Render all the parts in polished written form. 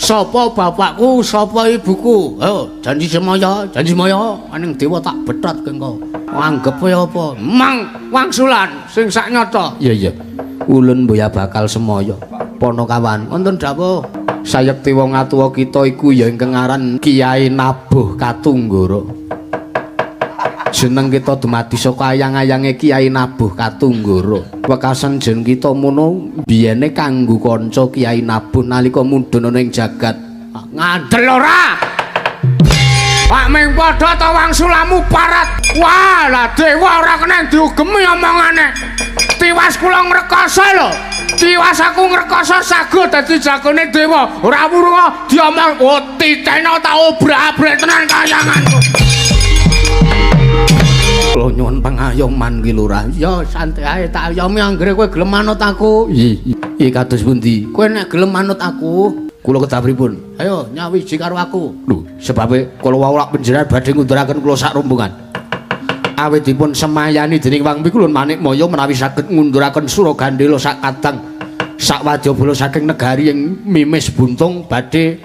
Sapa bapakku, sapa ibuku? Ayo, janji semaya, janji semaya, aning dewa tak betot kengko. Anggepe apa? Mang wangsulan sing sak nyata. Iya, iya. Ulun mboya bakal semaya. Panakawan, wonten dawuh. Sayekti wong atuwa kita iku ya ingkang aran Kiai Nabuh Katunggara. Jeneng kita dumadi saka ayang-ayange Kiai Nabuh Katunggara. Wekasan jeneng kita mono biyene kanggo kanca Kiai Nabuh nalika mudhun ana ing jagat. Ngandel ora? Pak ming padha ta wangsulamu parat. Wah, lah dewa ora kena diugemi omongane. Tiwas kula ngrekoso lho. Tiwas aku ngrekoso sago dadi jagone dewa. Ora wurunga diomong, oh titeno tak obrak-abrik tenan kayanganku. Kula nyuwun pangayoman ki Lurah. Ya santai ae tak ayomi anggere kowe gelem manut aku. Iya kados pundi? Kowe nek gelem manut aku, kula kedah pripun? Ayo nyawiji karo aku. Lho, sebabe kula wau lak panjenengan badhe ngunduraken kula sak rombongan. Awit dipun semayani dening Wang Pikulun Manikmaya menawi saged ngunduraken Suragandela sak kadang sak wadyabala saking negari ing Mimis Buntung badhe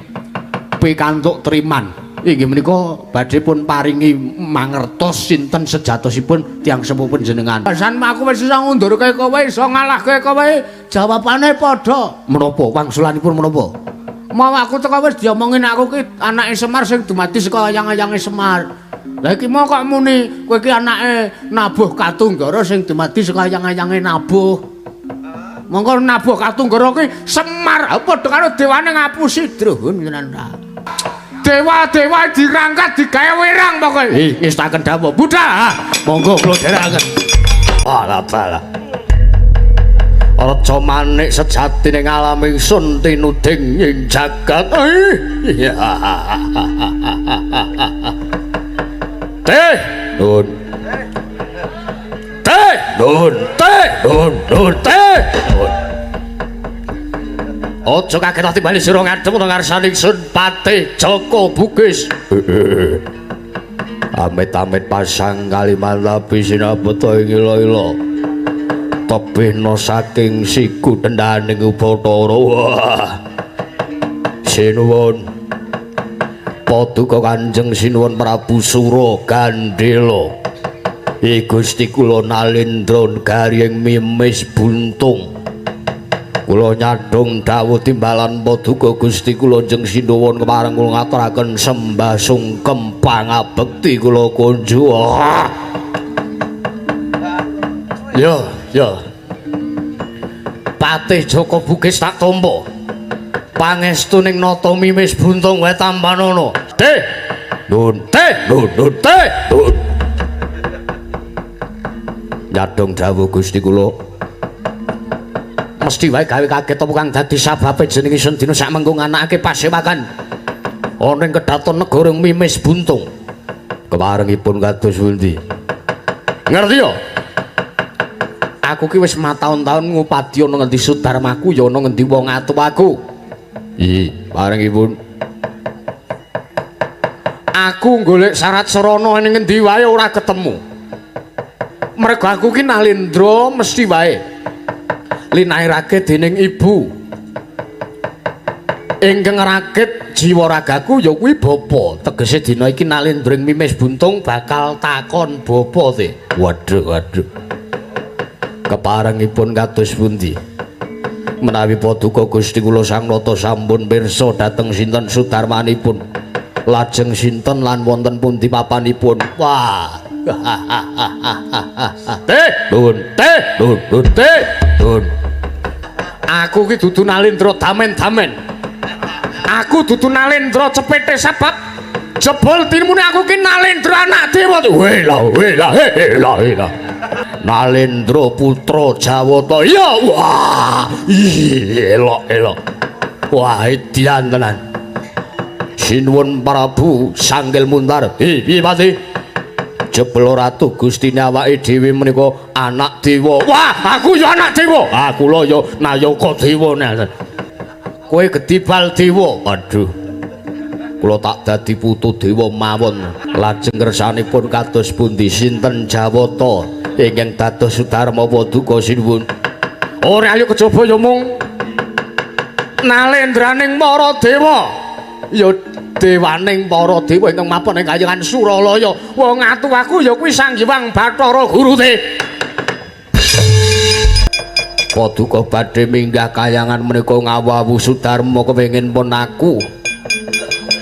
pikantuk triman. Inggih menika badhe pun paringi mangertos sinten sejatosipun tiyang sepuh panjenengan. Pasan aku wis iso ngundurke kowe, iso ngalahke kowe. Jawabane padha. Menapa wangsulanipun menapa? Mau aku teko wis diomongin aku ki anake Semar sing dumadi saka ayang-ayange Semar. Lah iki mau kok muni kowe ki anake Nabuh Katunggara sing dumadi saka ayang-ayange Nabuh. Monggo Nabuh Katunggara ki Semar padha karo dewane ngapusi druhun tenan ta. Dewa-dewa dirangkat digawe werang pokoke. Ngestaken dawuh. Budhal, monggo kula dherekaken. Alah balah. Raja manik sejati ning alam ingsun tinuding ing jagat. Iya. Teh, nun. Teh, nun, teh, nun, nun, teh. Nun. Aja kaget timbali sira ngadep ana ngarsane ingsun Patih Jaka Bugis. Amit-amit pasang Kalimantan sinabeta ing ila-ila. Tebihna saking siku tendhaning Bathara. Wah. Sinuwun. Paduka Kanjeng Sinuwun Prabu Suragandela. I Gusti kula Nalendra negari ing Mimis Buntung. Kula nyadhong dawuh timbalan paduka Gusti kula Jeng Sinuwun kepareng kula ngaturaken sembah sungkem pangabekti kula kunjuk. Ya, ya. Patih Jaka Bugis tak tampa. Pangestu ning nata Mimis Buntung wae tampanana. Teh. Nun, teh, nun, nun, teh, nun. Nyadhong dawuh Gusti kula. Mesti wae gawe kaget apa kang dadi sababe jeneng ingsun dina sak mengko nganakake pasewakan ana ing kedaton negara Mimis Buntung. Keparengipun kados pundi? Ngerti ya? Aku ki wis mataun-taun ngupadi ana ngendi sudarmaku ya ana ngendi wong atuwaku. Iya, parengipun. Aku golek syarat sarana ning ngendi wae ora ketemu. Mergo aku ki Nalendra mesti wae linairake dening ibu. Ingkang rakit jiwa ragaku ya kuwi bapa. Tegese dina iki Nalendra ing Mimis Buntung bakal takon bapa te. Waduh, waduh. Keparengipun kados pundi? Menawi paduka Gusti kula Sang Nata sampun pirsa dhateng sinten sudarmanipun. Lajeng sinten lan wonten pundi papanipun? Wah. Teh, nun, teh, nun, nun, teh, nun. Aku ki dudu Nalendra damen-damen. Aku dudu Nalendra cepete sebab jebul tinmune aku ki Nalendra anak dewa. Weh lah, weh lah, he lah, he lah. Nalendra putra Jawata. Iya, wah. Elok, elok. Wah, edian tenan. Sinuwun Prabu Sanggil Muntar. Hi, piye Pati? Jebul ratu gustine awake dhewe menika anak dewa. Wah, aku ya anak dewa. Ah, kula ya nayaka dewa nek. Kowe gedibal dewa. Aduh. Kula tak dadi putu dewa mawon. Lajeng kersanipun kados pundi sinten Jawata ingkang dados Sudarma paduka sinuwun. Ora ayo kejaba ya mung Nalendraning para dewa. Ya dewaning para dewa ingkang mapon ing kayangan Suralaya. Wong atu aku ya kuwi Sang Hyang Bathara Gurute. Paduka badhe minggah kayangan menika ngawu-awu Sudarma kepengin pun aku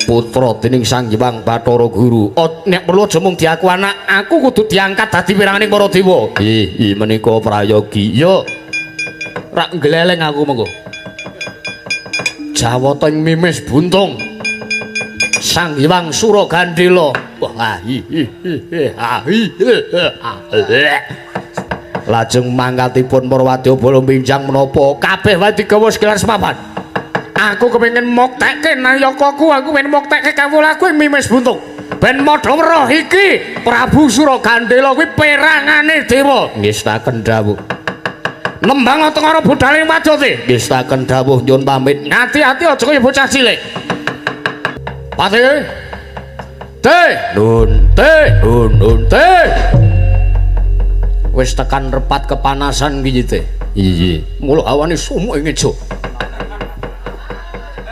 putra dening Sang Hyang Bathara Guru. Oh, nek perlu aja mung diaku anak, aku kudu diangkat dadi piranganing para dewa. Ih, menika prayogi. Yo. Rak gleleng aku mengko. Jawata ing mimis buntung. Sang Hyang Suragandela. Wah, hi hi hi hi. Lajeng mangkatipun para wadyabala minjang menapa kabeh wae digawa sekilar sepapan. Aku kepengin muktekke nayakaku, aku pengen muktekke kawulaku ing mimis buntung. Ben padha weruh iki Prabu Suragandela kuwi perangane dewa. Ngestaken dawuh. Nembang tengara budhale wadote. Ngestaken dawuh nyun pamit. Ngati-ati aja kaya bocah cilik. Pati. Te, nun, te, nun, nun, te. Wis tekan repat kepanasan iki te. Iya. Mula awane sumuk ngejo.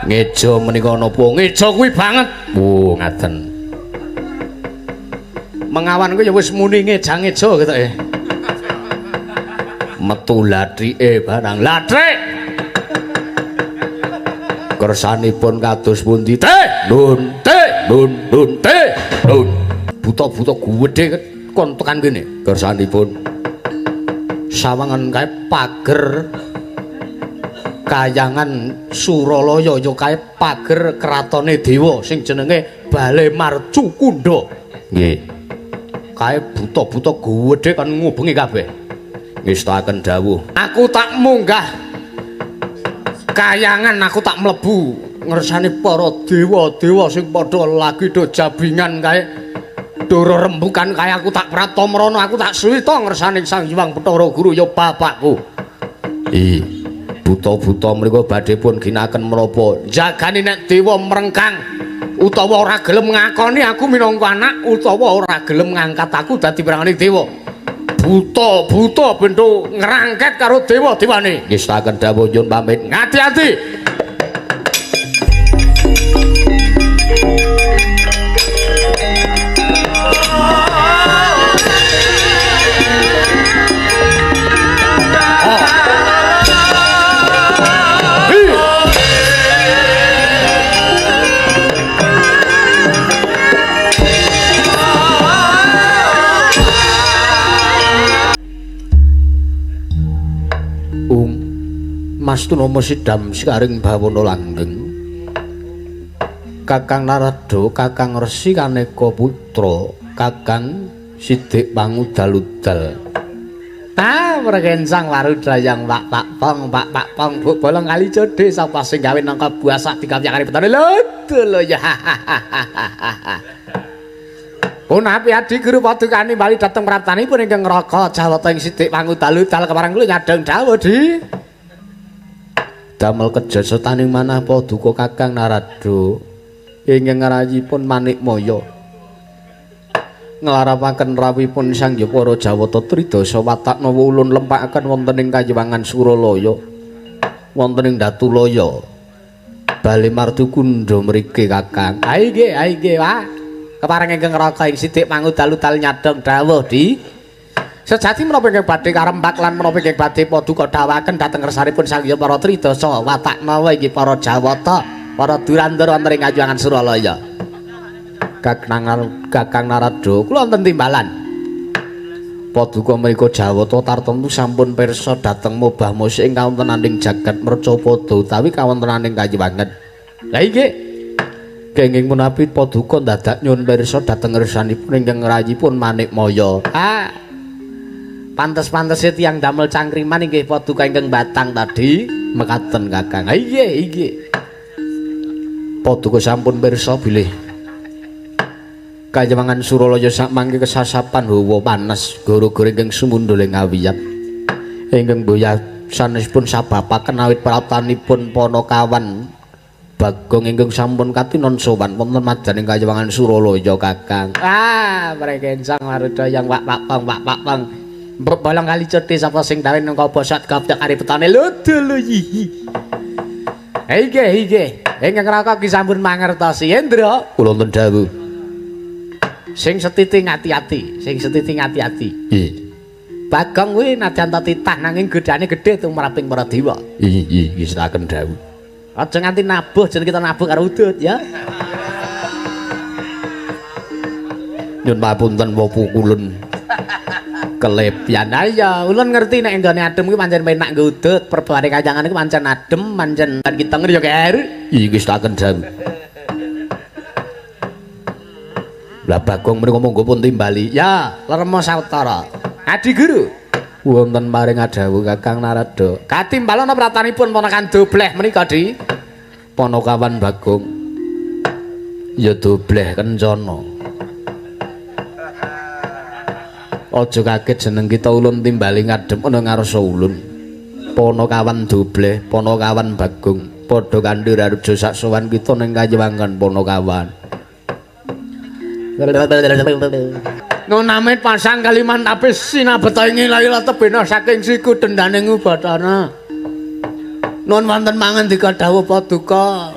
Ngejo menika napa? Ngejo kuwi banget. Oh, ngaten. Mengawan kuwi ya wis muni ngejang-ngejo ketoke. Metu lathike barang. Lathik. Kersanipun kados pundi? Te, nun, te, nun, nun, te, nun. Buta-buta gedhe kon tekan kene. Kersanipun sawangan kae pager kayangan Suralaya ya kae pager kratone dewa sing jenenge Bale Marcukunda. Nggih. Kae buta-buta gedhe kan ngubengi kabeh. Ngestaken dawuh. Aku tak munggah kayangan, aku tak mlebu ngersani para dewa-dewa sing padha lagi do jabingan kae. Doro rembukan kaya aku tak prapta mrana, aku tak suwita ngersani Sang Hyang Bathara Guru ya bapakku. Ih, buta-buta mriku badhe pun ginaken menapa? Jagani nek dewa mrengkang utawa ora gelem ngakoni aku minangka anak utawa ora gelem ngangkat aku dadi perangane dewa. Buta-buta bendo ngrangket karo dewa-dewane. Ngestaken dawuh nyun pamit. Ngati-ati. Mastunama sidam sekaring bawana langgeng. Kakang Narada, Kakang Resi Kaneka Putra, Kakang Sidik Pangudal-udal. Ah, mrekencang warudayang pak pak pong pak pak pong bu bolong kali jodhe sapa sing gawe nangka buah sak dikapyakane petane lho ya. Punapi adi guru padukane bali dhateng praptanipun ingkang ngraka Jawata ing Sidik Pangudal-udal kepareng kula nyadhong dawuh di. Damel kejasetaning manah paduka Kakang Narada ingkang ngrayipun Manikmaya nglarapaken rawuhipun Sang Hyang para Jawata Tridasa watak nawa ulun lempakaken wonten ing kayiwangan Suralaya wonten ing Datulaya Bale Martukunda mriki Kakang. Ae nggih, ae nggih, Pak. Kepareng ingkang ngraka ing Sidik Pangudal-udal nyadhong dawuh di. Sejati menapa ingkang badhe karembak lan menapa ingkang badhe paduka dawuhaken dhateng ngersanipun Sang Hyang Para Tridasa watak nawa inggih para Jawata, para Durandara wonten ing kayiwangan Suralaya. Kakang Narada, kula wonten timbalan. Paduka mriku Jawata tartemtu sampun pirsa dhateng mobah musik ing kawontenaning jagat Mercapada utawi kawontenaning kayiwangan. Lah inggih. Kenging menawi paduka dadak nyuwun pirsa dhateng ngersanipun ingkang ngrayipun Manikmaya. Ah. Pantes-pantese tiyang damel cangkriman inggih paduka ingkang batang tadi mekaten Kakang. Inggih, inggih. Paduka sampun pirsa bilih kayiwangan Suralaya sakmangke kesasapan hawa panas gara-gara ingkang sumundhul ing awiyat. Ingkang boyah sanesipun sababaken awit praptanipun Panakawan Bagong ingkang sampun katinon sowan wonten madaning kayiwangan Suralaya Kakang. Ah, mrekencang marudayang pak pak pong pak pak pong. Mbok bolong kali cethe sapa sing dawe nang bosat gapyak arep petane lho lho yi. Inggih, inggih. Ingkang Raka ki sampun mangertosi. Hendra, Kula wonten dawuh. Sing setiting ati-ati, sing setiting ati-ati. Nggih. Bagong kuwi nadyan ta titah nanging godane gedhe tumraping para dewa. Nggih, nggih, nggih dawuh. Aja nganti nabuh, jeneng kita nabuh karo udut ya. Nyun papunten pukulun kelebihan. Ya, ulun ngerti nek nggone adem kuwi pancen penak nggo udut, perbare kayangan iku pancen adem, pancen kita ngerti ya, Ger. Nggih, nggih dawuh. Lah Bagong mriku monggo pun timbali. Ya, lermo sawetara. Adi Guru. Wonten paring adhawuh Kakang Narada. Katimbalana pratanipun ponakan dobleh menika, Di. Ponokawan Bagong. Ya dobleh kencana. Aja kaget jeneng kita ulun timbali ngadhep ana ngarsa ulun. Ponokawan dobleh, ponokawan Bagong, padha kanthi rareja sak sowan kita ning kayewangan ponokawan. Nunamit pasang kaliman apis sinabeta ing ilahi tebena saking siku dendaning Ubatara. Nun wonten mangandika dawuh paduka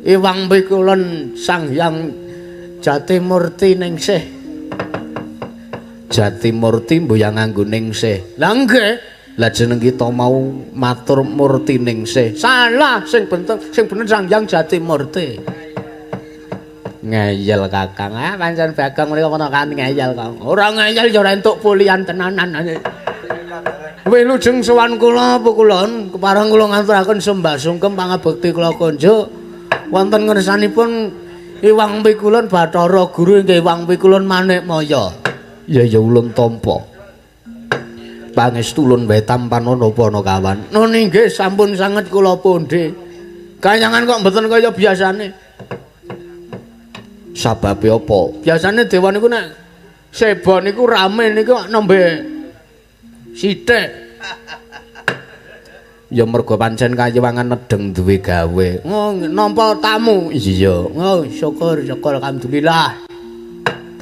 Iwang Pikulun Sang Hyang Jatimurti Ningsih. Jatimurti mboyang nganggo ningsih. Lah nggih. Lah jeneng kita mau matur Murti Ningsih. Salah, sing bentuk sing bener Sang Hyang Jatimurti. Ngeyel Kakang. Ah pancen Bagong menika ponakan ngeyel kok. Ora ngeyel ya ora entuk pulihan tenanan. Wilujeng sowan kula pukulun kepareng kula ngaturaken sembah sungkem pangabekti kula konjuk wonten ngersanipun Iwang Pikulun Bathara Guru inggih Iwang Pikulun Manikmaya. Ya ya ulun tampa. Pangestu ulun wae tampanana Panakawan. Nun inggih sampun sanget kula pundhi. Kayangan kok mboten kaya biasane. Sababe apa? Biasane dewa niku nek seba niku rame niku nembe sithik. Ya mergo pancen kayewangan nedeng duwe gawe. Oh, nampa tamu. Iya. Oh, syukur syukur alhamdulillah.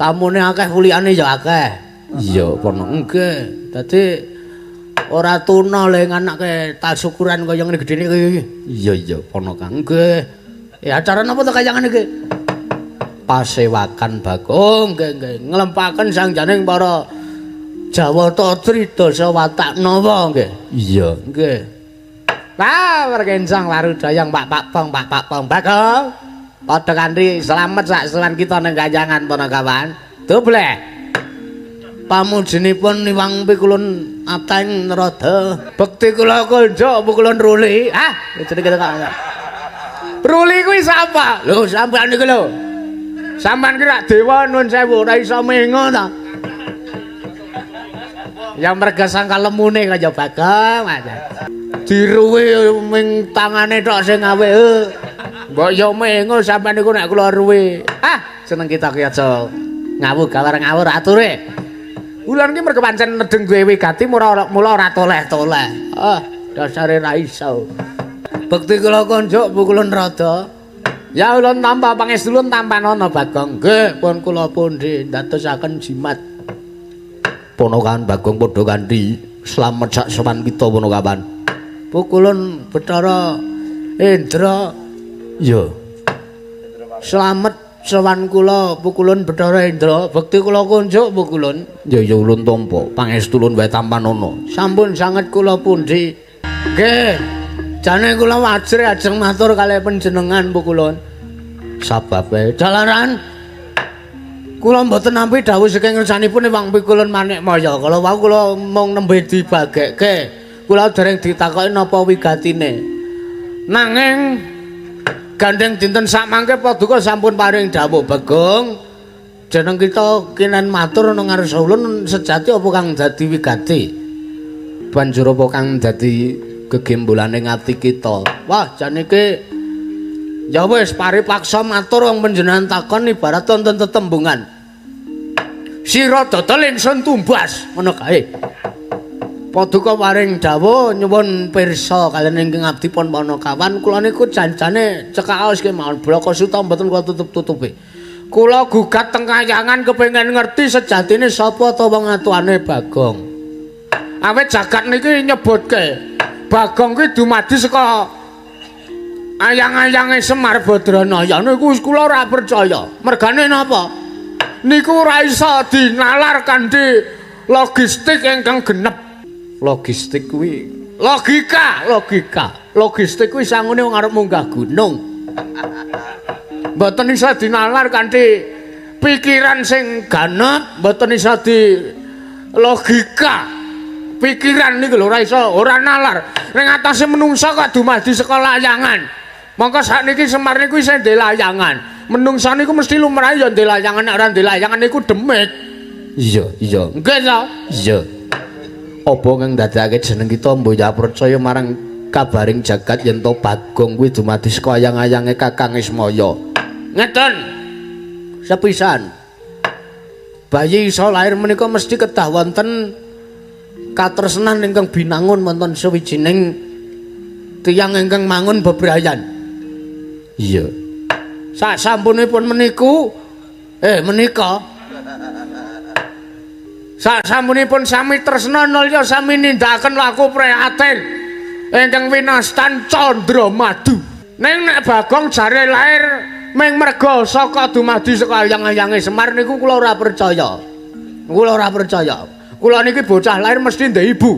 Tamune akeh kuliane ya akeh. Iya, pono. Nggih. Dadi ora tuna le nganake tasyukuran kaya ngene gedene iki. Iya iya, pono Kang. Nggih. Ya acara napa to kayangan iki? Pasewakan Bagong. Oh, nggih nggih. Nglempaken sangjaning para Jawata Tridasa Watak Nawa nggih. Iya. Nggih. Wah, perkencang warudayang Pak Pak Pong Pak Pak Pong Bagong. Padha kanthi slamet sak sowan kita ning kayangan Panakawan. Dobleh. Pamujinipun Iwang Pikulun Ateng Narada. Bekti kula konjuk pukulun Ruli. Ah, jenenge kok. Ruli kuwi sapa? Lho, sampean niku lho. Sampean ki rak dewa nuwun sewu ora iso mengo ta. Ya merga sangka lemune kaya Bagong aja. Diruwe ming tangane tok sing awe. Mbok yo mengo sampean niku nek kula ruwe. Ah, seneng kita ki aja ngawur gawar ngawur ature. Ulun ki merga pancen nedeng duwe wigati mula ora toleh-toleh. Ah, dasare ra iso. Bekti kula konjuk pukulun rada. Ya ulun tampa pangestu ulun tampanana Bagong. Nggih, pun kula pundi ndadosaken jimat. Ponokawan Bagong padha kanthi slamet sak sowan kita Ponokawan. Pukulun Bathara Indra. Iya. Slamet sowan kula pukulun Bathara Indra. Bekti kula kunjuk pukulun. Ya ya ulun tampa pangestu ulun wae tampanana. Sampun sanget kula pundi. Nggih. Jane kula wajre ajeng matur kalih panjenengan pukulun. Sababe jalaran kula mboten nampi dawuh saking ngersanipun Iwang Pikulun Manikmaya. Kala wau kula mung nembe dibagekke. Kula dereng ditakoki napa wigatine. Nanging gandeng dinten sakmangke paduka sampun paring dawuh Bagong. Jeneng kita kinen matur ana ngarsa ulun sejati apa kang dadi wigati? Banjur apa kang dadi gegembolane ati kita? Wah, jan iki ya wis paripaksa matur wong panjenengan takon ibarat wonten tetembungan. Sira dodol ingsun tumbas ngono kae. Paduka paring dawuh nyuwun pirsa kaliyan ingkang abdi pun Panakawan. Kula niku janjane cekak kemawon blaka suta mboten kula tutup-tutupi. Kula gugat teng kayangan kepengin ngerti sejatine sapa ta wong atuane Bagong. Awit jagat niki nyebutke Bagong kuwi dumadi saka Ayang-ayange Semar Badranaya niku wis kula ora percaya. Mergane napa? Niku ora iso dinalar kanthi logistik ingkang genep. Logistik kuwi logika, logika. Logistik kuwi sangune wong arep munggah gunung. Mboten iso dinalar kanthi pikiran sing ganep, mboten iso di logika. Pikiran niku lho ora iso, ora nalar. Ning atase menungsa kok dumadi saka layangan. Mongko sakniki Semar niku isih ndek layangan. Menungsa niku mesti lumrahe ya ndek layangan, nek ora ndek layangan niku demit. Iya, iya. Nggih ta? Iya. Apa kang ndadekake jeneng kita mboya percaya marang kabaring jagat yen to Bagong kuwi dumadi saka ayang-ayange Kakang Ismaya? Ngeten. Sepisan. Bayi iso lahir menika mesti kedah wonten katresnan ingkang binangun wonten sawijining tiyang ingkang mangun bebrayan. Iya. Sasampunipun meniku menika sasampunipun sami tresna nalya sami nindakaken laku prihatin ingkang winastan Candra Madu. Ning nek Bagong jare lair ming merga saka dumadi saka ayang-ayange Semar niku kula ora percaya. Kula ora percaya. Kula niki bocah lahir mesti ndek ibu.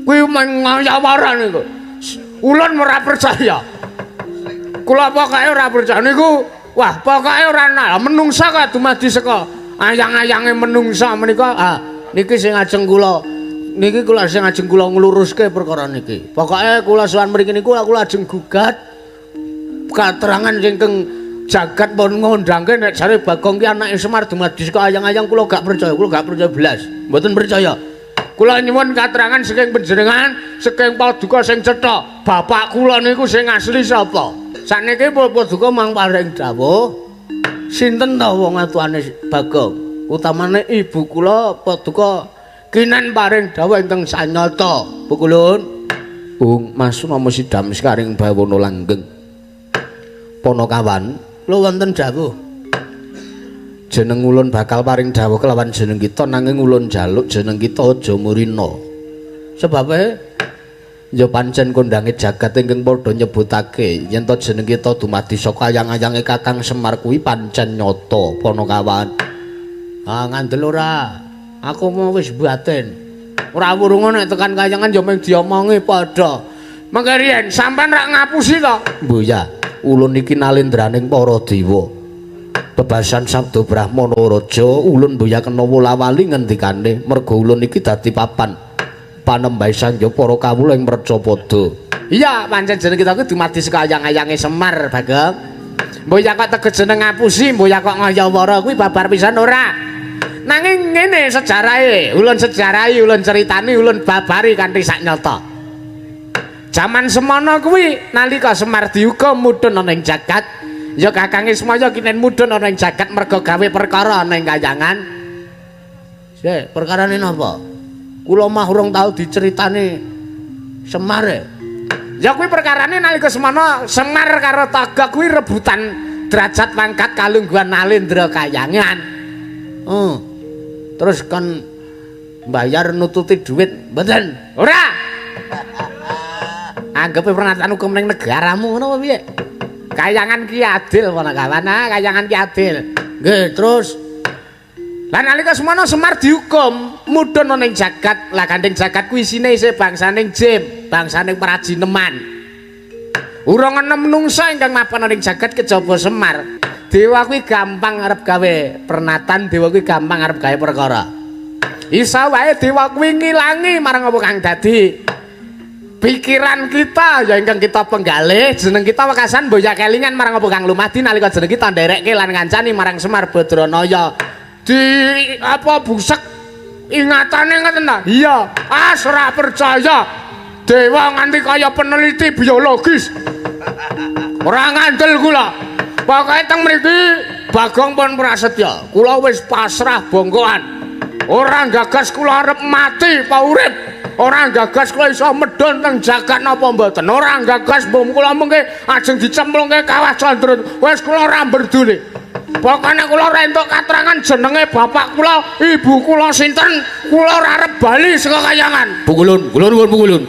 Kuwi mengayawara niku. Ulun ora percaya. Kula pokoke ora percaya niku. Wah, pokoke ora ana menungsa kok dumadi saka ayang-ayange menungsa menika. Ah, niki sing ajeng kula niki kula sing ajeng kula ngluruske perkara niki. Pokoke kula sowan mriki niku kula ajeng gugat katerangan ingkang jagat pun ngondangke nek jare Bagong ki anake Semar dumadi saka ayang-ayang kula gak percaya, kula gak percaya blas. Mboten percaya. Kula nyuwun katerangan saking panjenengan, saking paduka sing cetha. Bapak kula niku sing asli sapa? Sakniki paduka mang paring dawuh sinten ta wong atuane Bagong? Utamane ibu kula paduka kinen paring dawuh ingkang sanyata. Bu Kulun. Bung Mas nama sidam sekaring bawana langgeng. Panakawan, kula wonten dawuh. Jeneng ulun bakal paring dawuh kelawan jeneng kita nanging ulun njaluk jeneng kita aja murina. Sebabe ya pancen kondange jagat ingkang padha nyebutake yen to jeneng kita dumadi saka ayang-ayange Kakang Semar kuwi pancen nyata, Panakawan. Ah, ngandel ora. Aku mau wis batin. Ora wurunga nek tekan kayangan ya mung diomongi padha. Mengke riyen sampean rak ngapusi to? Mbuya, ulun iki nalendraning para dewa. Bebasan sabda Brahmana Raja, ulun mbuya kena wola-wali ngendikane merga ulun iki dadi papan panembahe sanja para kawula ing Mercapada. Iya, pancen jeneng kita kuwi dumadi saka ayang-ayange Semar, Bagong. Mbuya kok teges jeneng ngapusi, mbuya kok ngayawara kuwi babar pisan ora. Nanging ngene sejarahe, ulun sejarahi, ulun ceritani, ulun babari kanthi sak nyata. Jaman semono kuwi nalika Semar diuga mudhun ana ing jagat, ya Kakang Ismaya kinen mudhun ana ing jagat merga gawe perkara ana ing kayangan. Sik, perkarane napa? Kula mah urung tau diceritani Semar. Ya kuwi perkarane nalika semono Semar karo Togog kuwi rebutan derajat pangkat kalungguhan Nalendra Kayangan. Oh. Terus kon bayar nututi duit mboten? Ora. Anggepe pernatan hukum ning negaramu ngono apa piye? Kayangan ki adil Panakawan, ah kayangan ki adil. Nggih, terus lah nalika semono Semar dihukum mudhun ana ing jagat. Lah gandeng jagat kuwi isine isih bangsaning jim, bangsaning prajineman. Urung ana menungsa ingkang mapan ana ing jagat kejaba Semar. Dewa kuwi gampang arep gawe pernatan, dewa kuwi gampang arep gawe perkara. Isa wae dewa kuwi ngilangi marang apa kang dadi pikiran kita ya ingkang kita penggalih jeneng kita wekasan mboya kelingan marang apa kang lumadi nalika jeneng kita nderekke lan ngancani marang Semar Badranaya. Di apa busek ingatane ngoten ta? Iya, ah ora percaya. Dewa nganti kaya peneliti biologis. Ora ngandel kula. Pokoke teng mriki Bagong pun prasetya. Kula wis pasrah bongkoan. Ora gagas kula arep mati apa urip. Ora gagas kula iso medhun teng jagat napa mboten. Ora gagas mbom kula mengke ajeng dicemplungke kawah Candra. Wis kula ora mberduli. Pokoke kula ora entuk katerangan jenenge bapak kula, ibu kula sinten, kula ora arep bali saka kayangan. Pukulun, kula nuwun pukulun.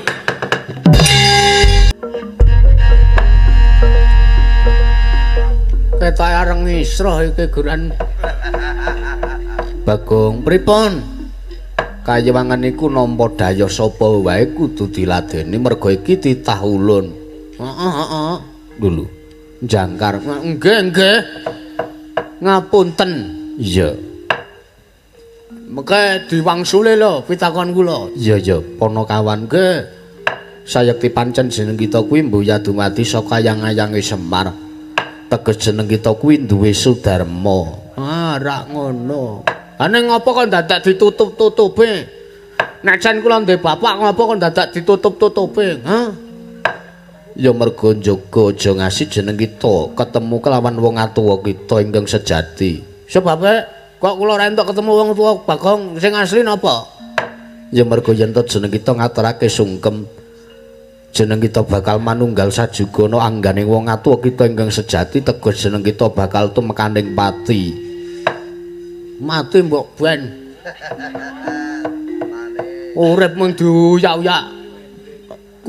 Ketoke areng ngisroh iki guran. Bagong pripun? Kayewangan iku nampa daya sapa wae kudu diladeni merga iki titah ulun. Heeh, heeh. Lho. Jangkar. Nggih, nggih. Ngapunten. Iya. Mengke diwangsule lho pitakon kula. Iya, iya, Panakawan nggih. Sayekti pancen jeneng kita kuwi Mbuya dumadi saka ayang-ayange Semar. Teges jeneng kita kuwi duwe sudarma. Ah, rak ngono. Ha ning ngopo kok dadak ditutup-tutupi? Nek jan kula ndek bapak ngopo kok dadak ditutup-tutupi? Ha? Ya merga njaga aja ngasih jeneng kita ketemu kelawan wong atuwa kita ingkang sejati. Sebabe kok kula ora entuk ketemu wong tuwa Bagong sing asli napa? Ya merga yen to jeneng kita ngaturake sungkem. Jeneng kita bakal manunggal sajugana angganing wong atuwa kita ingkang sejati teges jeneng kita bakal tumekaning pati. Mati mbok ben. Urip mung diuyak-uyak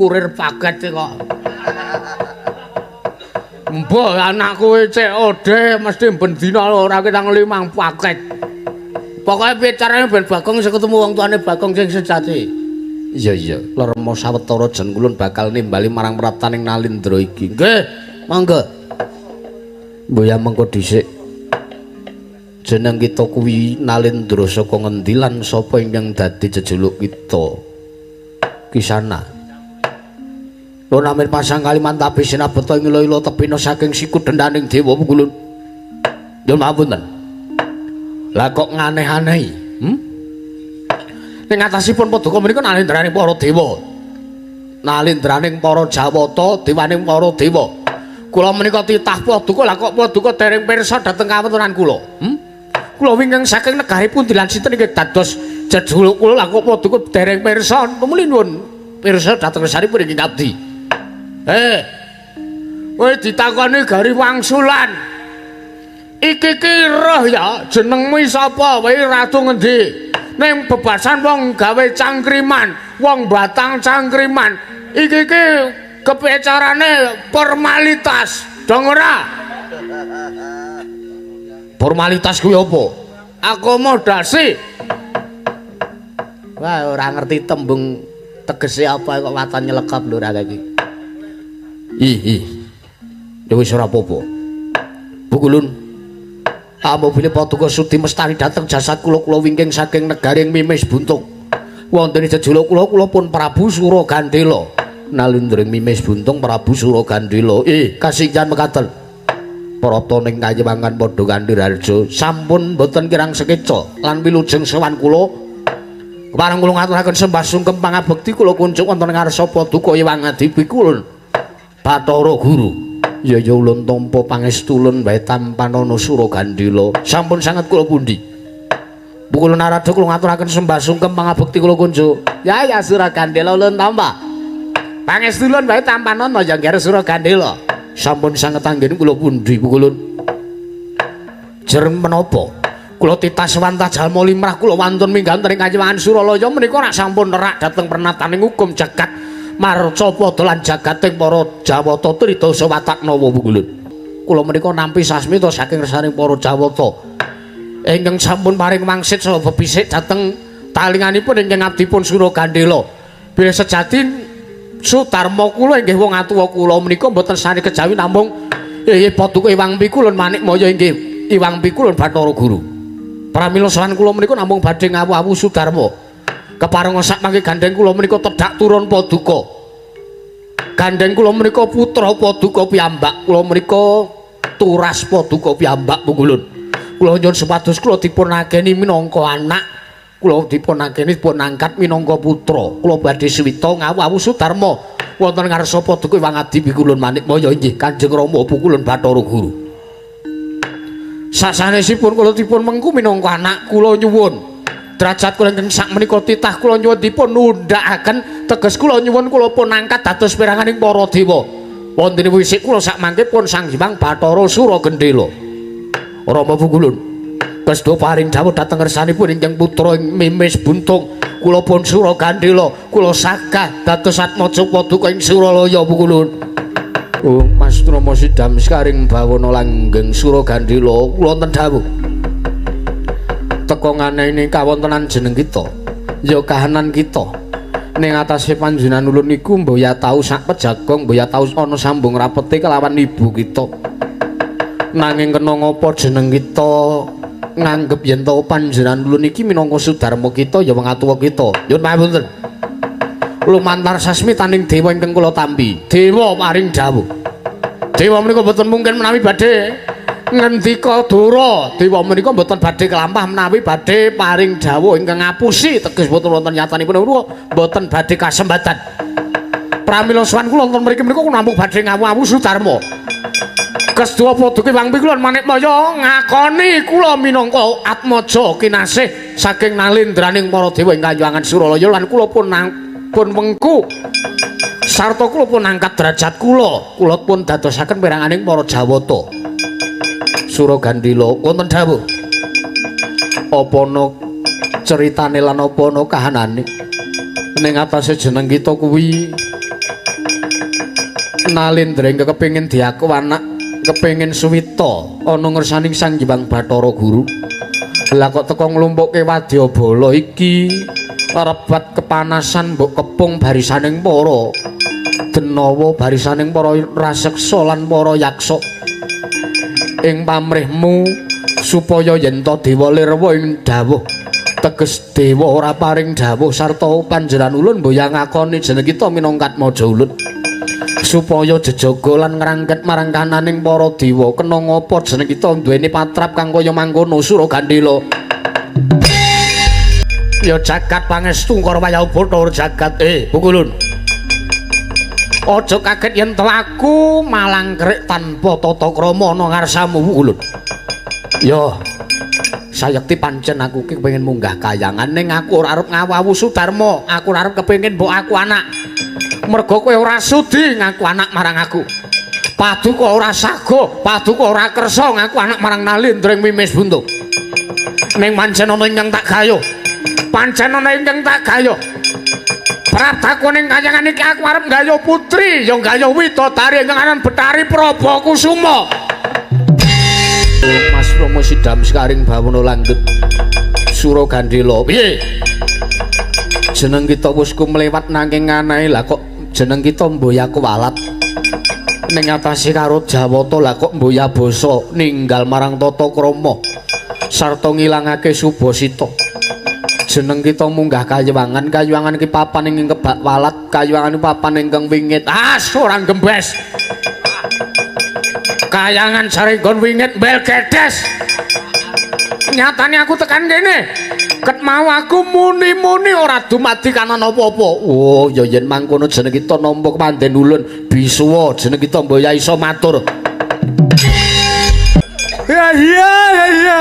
kurir paket kok. Mbah anakku COD mesti ben dina ora ketang 5 paket. Pokoke piye carane ben Bagong iso ketemu wong tuane Bagong sing sejati. Iya iya, lermo sawetara jen kulun bakal nimbali marang praptaning Nalindra iki. Nggih, monggo. Mboya mengko dhisik. Jeneng kita kuwi Nalindra saka ngendi lan sapa ingkang dadi jejuluk kita? Kisana. Lho pasang Kalimantan sinabeta ing ila-ila tebina saking siku dendhaning dewa kulun. Nyuwun pangapunten. Lah kok nganeh-anehi? Ning atasipun paduka menika nalindraning para dewa. Nalindraning para Jawata, dewaning para dewa. Kula menika titah paduka, lah kok paduka dereng pirsa dhateng kawontenan kula. Kula wingking saking negari pundi lan sinten inggih dados jejuluk kula, lah kok paduka dereng pirsa. Tumuli nuwun pirsa dhateng ngersanipun ingkang abdi. Kowe ditakoni gari wangsulan. Iki ki roh ya, jenengmu sapa? Kowe ratu ngendi? Ning bebasan wong gawe cangkriman, wong batang cangkriman. Iki ki kepiye carane formalitas, dong ora? Formalitas kuwi apa? Akomodasi. Wah, ora ngerti tembung tegese apa kok waton nyelekap lho ra iki. Ih. Ya wis ora apa-apa. Bukulun. Amobile paduka sudi mestani dhateng jasad kula kula wingking saking negaring Mimis Buntung. Wonten jejuluk kula kula pun Prabu Suragandela. Nalindring Mimis Buntung Prabu Suragandela. Kasinggihan mekaten. Prapta ning kayewangan padha Kandhiraharja sampun boten kirang sekeca lan wilujeng sowan kula. Kepareng kula ngaturaken sembah sungkem pangabekti kula kunjuk wonten ngarsa paduka Hyang Adi Pikulun Bathara Guru. Ya ya ulun tampa pangestu ulun wae tampanana Suragandela. Sampun sanget kula pundi. Pukul narada kula ngaturaken sembah sungkem pangabekti kula kunjuk. Ya ya Suragandela ulun tampa. Pangestu ulun wae tampanana ya ngger Suragandela. Sampun sanget anggen kula pundi pukulun. Jreng menapa? Kula titas wantah jalma limrah kula wantun minggah wonten ing kayiwangan Suralaya menika rak sampun nerak dhateng pernataning hukum jagat marca padha lan jagating para Jawata tridasa watak nawa pukulun. Kula menika nampi sasmita saking ngersaning para Jawata ingkang sampun paring wangsit saha bebisik dhateng talinganipun ingkang abdipun Suragandela. Bilih sejati Sudarma kula inggih wong atuwa kula menika mboten sane kejawi namung inggih paduka Hyang Pikulun Manikmaya inggih Hyang Pikulun Bathara Guru. Pramila sowan kula menika namung badhe ngawu-awu Sudarma. Keparenga sak mangke gandeng kula menika tedhak turun paduka. Gandeng kula menika putra paduka piyambak, kula menika turas paduka piyambak pungkulun. Kula nyuwun supados kula dipun akeni minangka anak, kula dipun akeni dipun angkat minangka putra. Kula badhe suwita ngawu-awu Sudarma wonten ngarsa paduka Hyang Adi Pikulun Manikmaya inggih Kanjeng Rama Pukulun Bathara Guru. Sasanesipun kula dipun mengku minangka anak, kula nyuwun derajat kula ingkang sakmenika titah kula nyuwun dipun nundhakaken, teges kula nyuwun kula pun angkat dados peranganing para dewa. Wonten wisik kula sakmangke pun Sang Hyang Bathara Suragendela. Rama Pukulun kesda paring dawuh dhateng ngersanipun ingkang putra ing Mimis Buntung, kula pun Suragandela, kula sagah dados atmaja paduka ing Suralaya Pukulun. Oh, Mas Trama Sidam sekaring bawana langgeng Suragandhila kula wonten dawuh. Teka nganene kawontenan jeneng kita, ya kahanan kita. Ning atase panjenengan ulun niku mboya tau sak pejagong, mboya tau ana sambung rapete kelawan ibu kita. Nanging kena ngapa jeneng kita nganggep yen to panjenengan ulun iki minangka sudarma kita ya wong atuwa kita. Nyuwun pangapunten. Lumantar sasmitaning dewa ingkang kula tampi. Dewa paring dawuh. Dewa menika mboten mungkin menawi badhe ngendika dora. Dewa menika mboten badhe kelampah menawi badhe paring dawuh ingkang ngapusi teges mboten wonten nyatanipun mboten badhe kasembatan. Pramila sowan kula wonten mriki menika namung badhe ngawu-awu Sudarma. Kesdua padha Wang Pikulon Manikmaya ngakoni kula minangka atmaja kinasih saking nalendraning para dewa ing Kayuwangan Suralaya lan kula pun pun wengku sarta kula pun angkat derajat kula, kula pun dadosaken peranganing para Jawata. Suragandhila wonten dawuh. Apa ana ceritane lan apa ana kahanane ning atase jeneng kita kuwi Nalendra ingkang kepengin diaku anak kepengin suwita ana ngersaning Sang Hyang Bathara Guru. Lah kok teka nglumpukke wadyabala iki rebat kepanasan mbok kepung barisaning para denawa, barisaning para raseksa lan para yaksa. Ing pamrihmu supaya yen ta dewa lirwa ing dawuh teges dewa ora paring dawuh sarta panjenengan ulun mboya ngakoni jeneng kita minangka Atmaja ulun supaya jejaga lan ngrangket marang kananing para dewa. Kena ngapa jeneng kita duweni patrap kang kaya mangkono Suragandhila? Ya jagat pangestu karo wayahe Bathara jagat. Pukulun. Aja kaget yen to aku malangkerik tanpa tata krama ana ngarsamu Pukulun. Ya sayekti pancen aku ki kepengin munggah kayangan ning aku ora arep ngawu-awu Sudarma, aku ora arep kepengin mbok aku anak. Merga kowe ora sudi ngaku anak marang aku. Paduka ora sago, paduka ora kersa ngaku anak marang Nalendra ing Wimis Buntu. Ning pancen ana ingkang tak gayuh. Pancen ana ingkang tak gayuh. Prataku ning kayangan iki aku arep gayuh putri, ya gayuh widodari ingkang aran Betari Prabakusuma. Mas Rama Sidam sekaring bawana langgeng Suragandhila. Piye? Jeneng kita wis kumlewat nanging anae lah kok jeneng kita mboya kuwalat ning atase karo Jawata lah kok mboya basa ninggal marang tata krama sarta ngilangake subasita. Jeneng kita munggah kayuwangan, kayuwangan iki papan ing kebak walat, kayuwangan papan ingkang wingit. Ah, ora gembes. Kayangan sarenggon wingit bel gedes. Nyatane aku tekan kene. Ket mau aku muni-muni ora dumadi kanan apa-apa. Oh, ya yen mangkono jeneng kita nampa kepandhen ulun bisuwa jeneng kita mboya iso matur. Ya iya ya iya.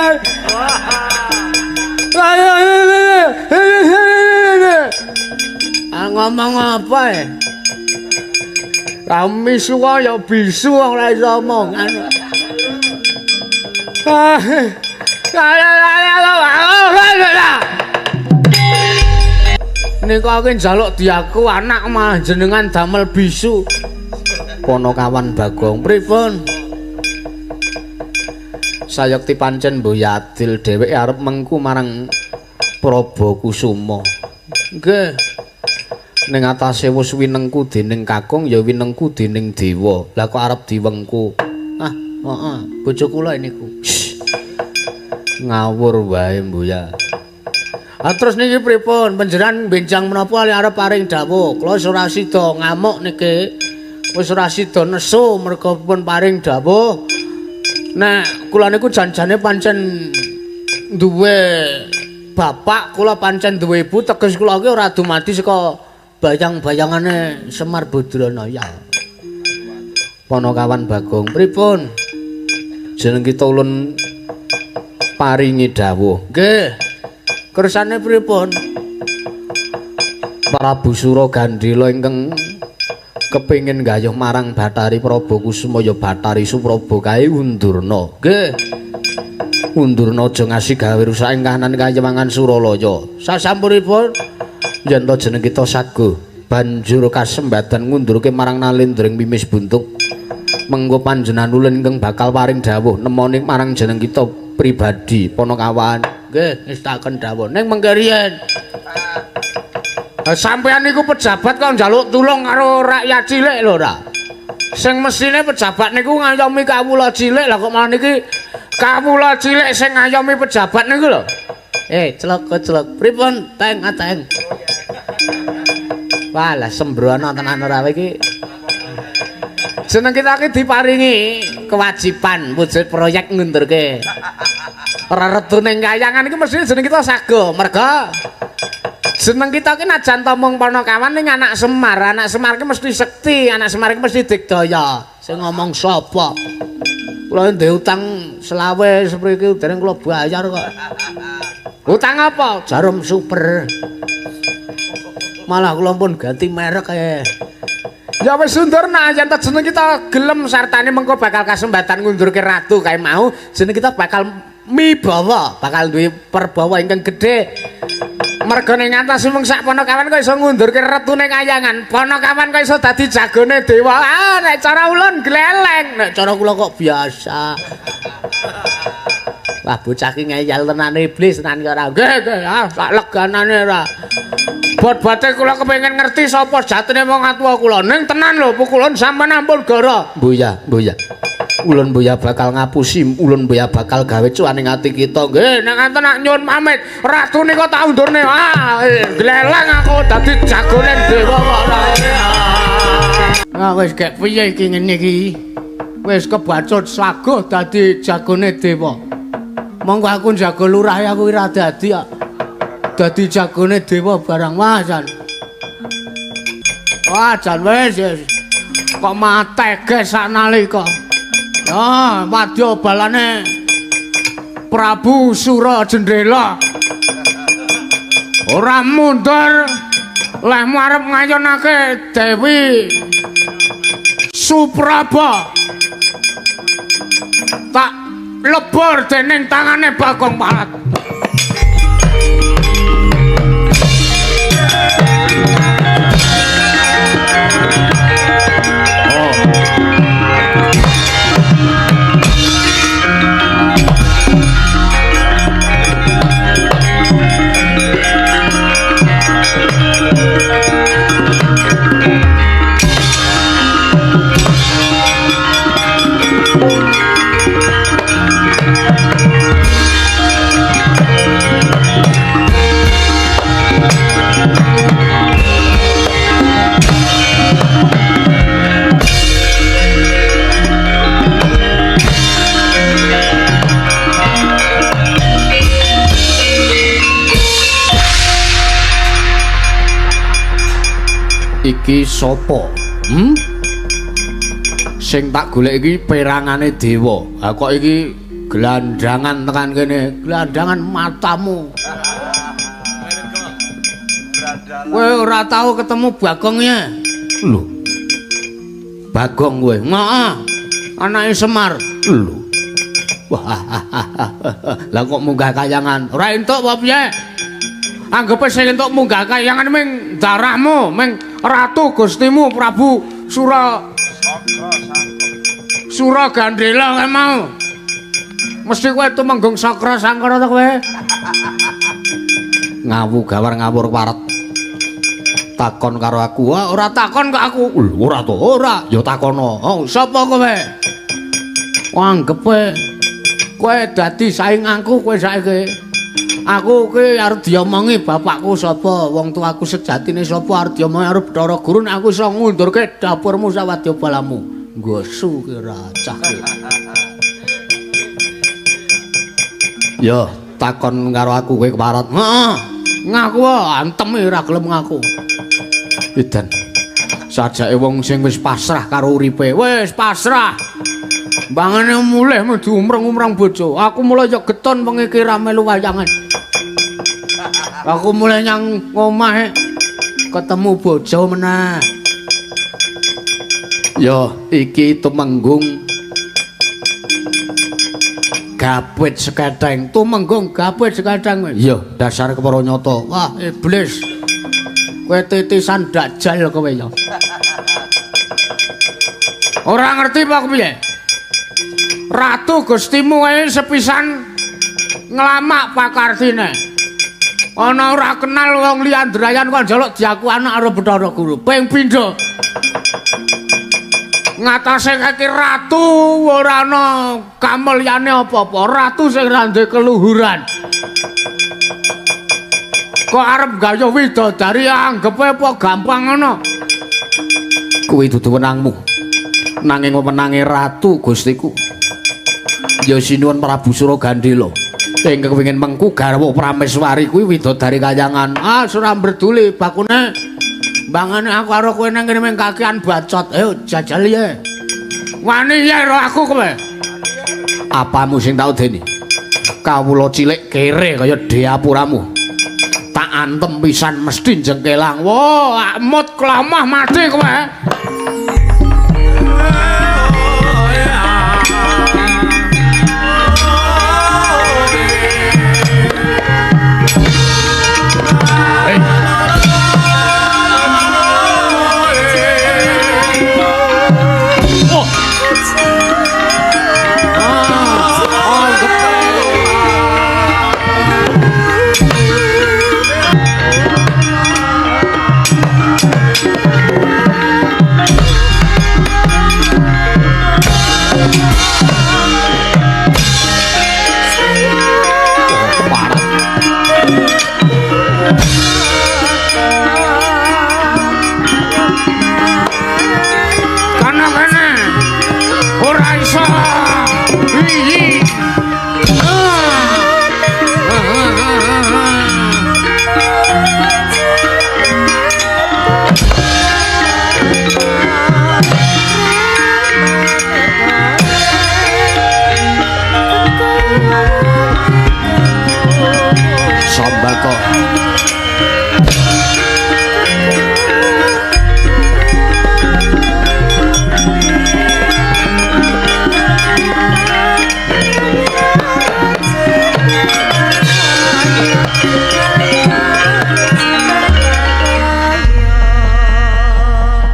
Ah, ngomong apa ya? Kami suwa ya bisu ora iso omongan. Nika aku njaluk diaku anak malah jenengan damel bisu. Ponokawan Bagong pripun? Sayekti pancen mboya adil dheweke arep mengku marang Prabakusuma. Nggih. Ning atase wis winengku dening kakung ya winengku dening dewa. Lah kok arep diwengku? Ah, heeh, bojo kula niku. Ngawur wae mboya. Ah terus niki pripun? Panjenengan benjang menapa arep paring dawuh? Kula wis ora sida ngamuk niki. Wis ora sida nesu merga pun paring dawuh. Nek kula niku janjane pancen duwe bapak, kula pancen duwe ibu, teges kula iki ora dumadi saka bayang-bayangane Semar Badranaya. Ponokawan Bagong pripun? Jeneng kita ulun paringi dawuh. Nggih. Kersane pripun? Prabu Suragandhila ingkang kepengin gayuh marang Bathari Prabakusuma ya Bathari Supraba kae undurna. Nggih. Undurna aja ngasi gawe rusak ing kahanan kayewangan Suralaya. Sasampunipun yen to jeneng kita sago. Banjur kasembadan ngundurke marang Nalendra ing Wimis Buntung. Mengko panjenengan ulun ingkang bakal paring dawuh nemoni marang jeneng kita pribadi Panakawan. Nggih, ngestaken dawuh. Ning mengke riyen. Sampeyan niku pejabat kok njaluk tulung karo rakyat cilik lho ora. Sing mesine pejabat niku ngayomi kawula cilik, lah kok malah niki kawula cilik sing ngayomi pejabat niku lho. Celok celok. Pripun teng ateng? Wah, lah sembrono tenan ora iki. Jeneng kita iki diparingi kewajiban wujud proyek ngundurke. Ora retune kayangan iki mestine jeneng kita sago, merga jeneng kita iki najan ta mung Panakawan ning anak Semar, anak Semar iki mesti sekti, anak Semar iki mesti digdaya. Sing ngomong sapa? Kula ndek utang selawe sepriki dereng kula bayar kok. Utang apa? Jarum super. Malah kula pun ganti merek ae. Ya wis sundurna yen ta jeneng kita gelem sartane mengko bakal kasembatan ngundurke ratu kae mau, jeneng kita bakal mibawa, bakal duwe perbawa ingkang gedhe. Merga ning ngantos mung sak Panakawan kok iso ngundurke retune kayangan. Panakawan kok iso dadi jagone dewa. Ah, nek cara ulun gleleng, nek cara kula kok biasa. Wah, bocah ki ngeyel tenan iblis tenan ki ora. Nggih, nggih, ah sak leganane ora. Bot-bote kula kepengin ngerti sapa jatine wong atuwa kula. Ning tenan lho pukulun sampean ampun gara. Mbuya, mbuya. Ulun mbuya bakal ngapusi, ulun mbuya bakal gawe cuaning ati kita. Nggih, nek ngaten nak nyuwun pamit. Ratu nika tak undurne. Ah, gleleng aku dadi jagone dewa kok ora. Ah, wis gek piye iki ngene iki? Wis kebacut saguh dadi jagone dewa. Monggo aku njaga lurah aku ora dadi kok. Dadi jagone dewa barang wah jan. Wah jan wis kok matege saknalika. Ya, wadya balane Prabu Sura Jendela. Ora mundur lehmu arep ngayonake Dewi Supraba. Tak lebur dening tangane Bagong Palat. Iki sapa? Sing tak golek iki perangane dewa. Ha kok iki gelandangan tekan kene, gelandangan matamu. Kowe ora tau ketemu Bagong ya? Lho. Bagong kowe? Heeh. Anake Semar. Lho. Wah. Lah kok munggah kayangan? Ora entuk apa piye? Anggepe sing entuk munggah kayangan ming darahmu, ming Ratu Gustimu Prabu Sura Sura Gandela kae mau. Mesti kowe tumenggung Sakra Sangkara to kowe? Ngawu gawar ngawur waret. Takon karo aku. Wah, ora takon kok aku. Lho, ora to, ora. Ya takono. Oh, sapa kowe? Anggepe kowe dadi sainganku kowe saiki. Aku ki arep diomongi bapakku sapa, wong tuaku sejatine sapa, arep diomongi arep Bathara Guru nek aku iso ngundurke dapurmu sawadya balamu. Nggosu ki racah ki. Ya, takon karo aku kowe keparat. Heeh. Ngaku antem ora gelem ngaku. Edan. Sajake wong sing wis pasrah karo uripe. Wis pasrah. Mbangane mulih diumreng-umreng bojo. Aku mulai ya geton wengi iki ra melu wayangan. Aku mulai nyang omah ketemu bojo meneh. Ya, iki tumenggung gapit seketeng. Tumenggung gapit seketeng. Iya, dasar kepara nyata. Wah, iblis. Kowe titisan dajjal kowe ya. Ora ngerti apa piye? Ratu Gustimu ae sepisan nglamak pakartine. Ana ora kenal wong liya ndrayan kok njaluk diaku anak karo Bathara Guru. Ping pindho. Ngatasé kaki ratu ora ana kamulyane apa-apa. Ratu sing ora duwe keluhuran. Kok arep gayuh widodari anggepe apa gampang ngono? Kuwi dudu wenangmu. Nanging wewenange ratu Gustiku. Ya sinuwun Prabu Suragandela. Ingkang kepengin mengku garwa Prameswari kuwi widodari kayangan. Ah, ora mberduli bakune. Mbangane aku karo kowe nang kene mung kakean bacot. Ayo jajal ye. Wani ye ro aku kowe. Apamu sing tau dene? Kawula cilik kere kaya diapuramu. Tak antem pisan mesti jengkelang. Wah, akmut klamah mati kowe. Sambako.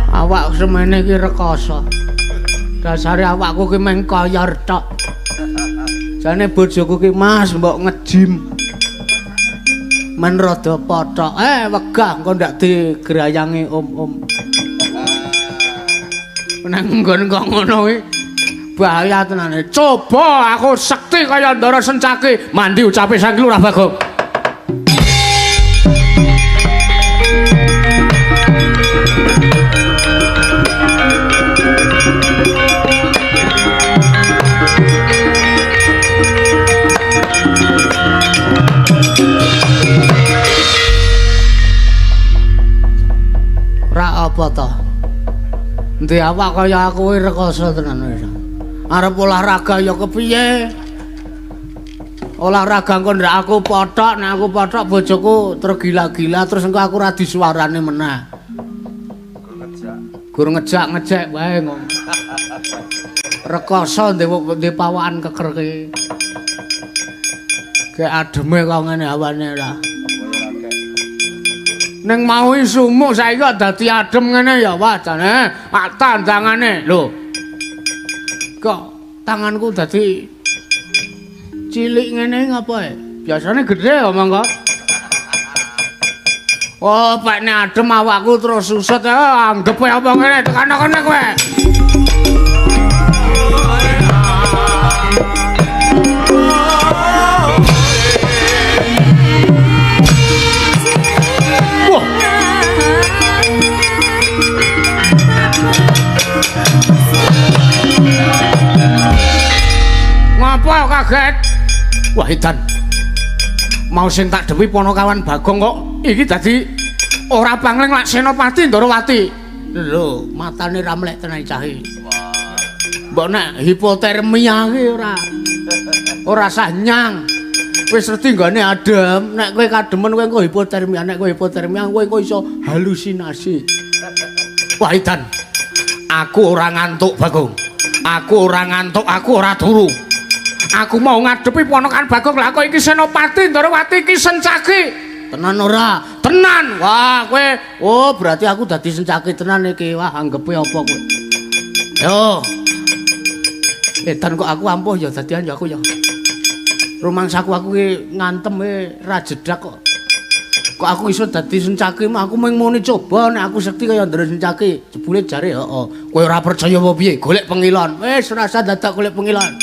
Awak semene iki rekoso. Dasare awakku ki mung koyor tok. Jane bojoku ki Mas mbok ngejim. Men rada pothok. Wegah engko ndak digrayangi om-om. Nang nggon kok ngono kuwi bahaya tenane. Coba aku sekti kaya Ndara Sencaki. Mandi ucape Sang Lurah Bagong. Apa to? Endi awak kaya aku kuwi rekoso tenan wis. Arep olahraga ya kepiye? Olahraga engko ndak aku pothok, nek aku pothok bojoku tergila-gila terus engko aku ora disuarane meneh. Gur ngejak-ngejek wae ngono. Rekoso ndek pawakan keker ki. Gek ademe kok ngene hawane ora. Ning mau sumuk saiki kok dadi adem ngene ya wah jane ak tandangane lho. Kok tanganku dadi cilik ngene ngapa e? Biasane gedhe ya monggo. Oh, pekne adem awakku terus susut anggepe apa ngene tekan kene kowe. Ngapa kaget? Wah, edan. Mau sing tak demi Ponokawan Bagong kok iki dadi ora pangling lak Senopati Ndorowati. Lho, matane ra mlek tenan cah iki. Mbok nek hipotermia ki ora. Ora sah nyang. Wis reti nggone adem, nek kowe kademen kowe engko hipotermia, nek kowe hipotermia kowe engko iso halusinasi. Wah, edan. Aku ora ngantuk, Bagong. Aku ora ngantuk, aku ora turu. Aku mau ngadepi ponakan Bagong, lah kok iki Senopati Ndorowati iki Sencaki. Tenan ora? Tenan. Wah, kowe oh berarti aku dadi sencaki tenan iki. Wah, anggepe apa kowe? Yo. Edan kok aku ampuh ya dadian ya aku ya. Rumangsaku aku ki ngantem e ra jedak kok. Kok aku iso dadi sencaki, aku mung muni coba nek aku sekti kaya Ndara Sencaki. Jebule jare heeh. Kowe ora percaya apa piye? Golek pengilon. Wis ora usah dadak golek pengilon.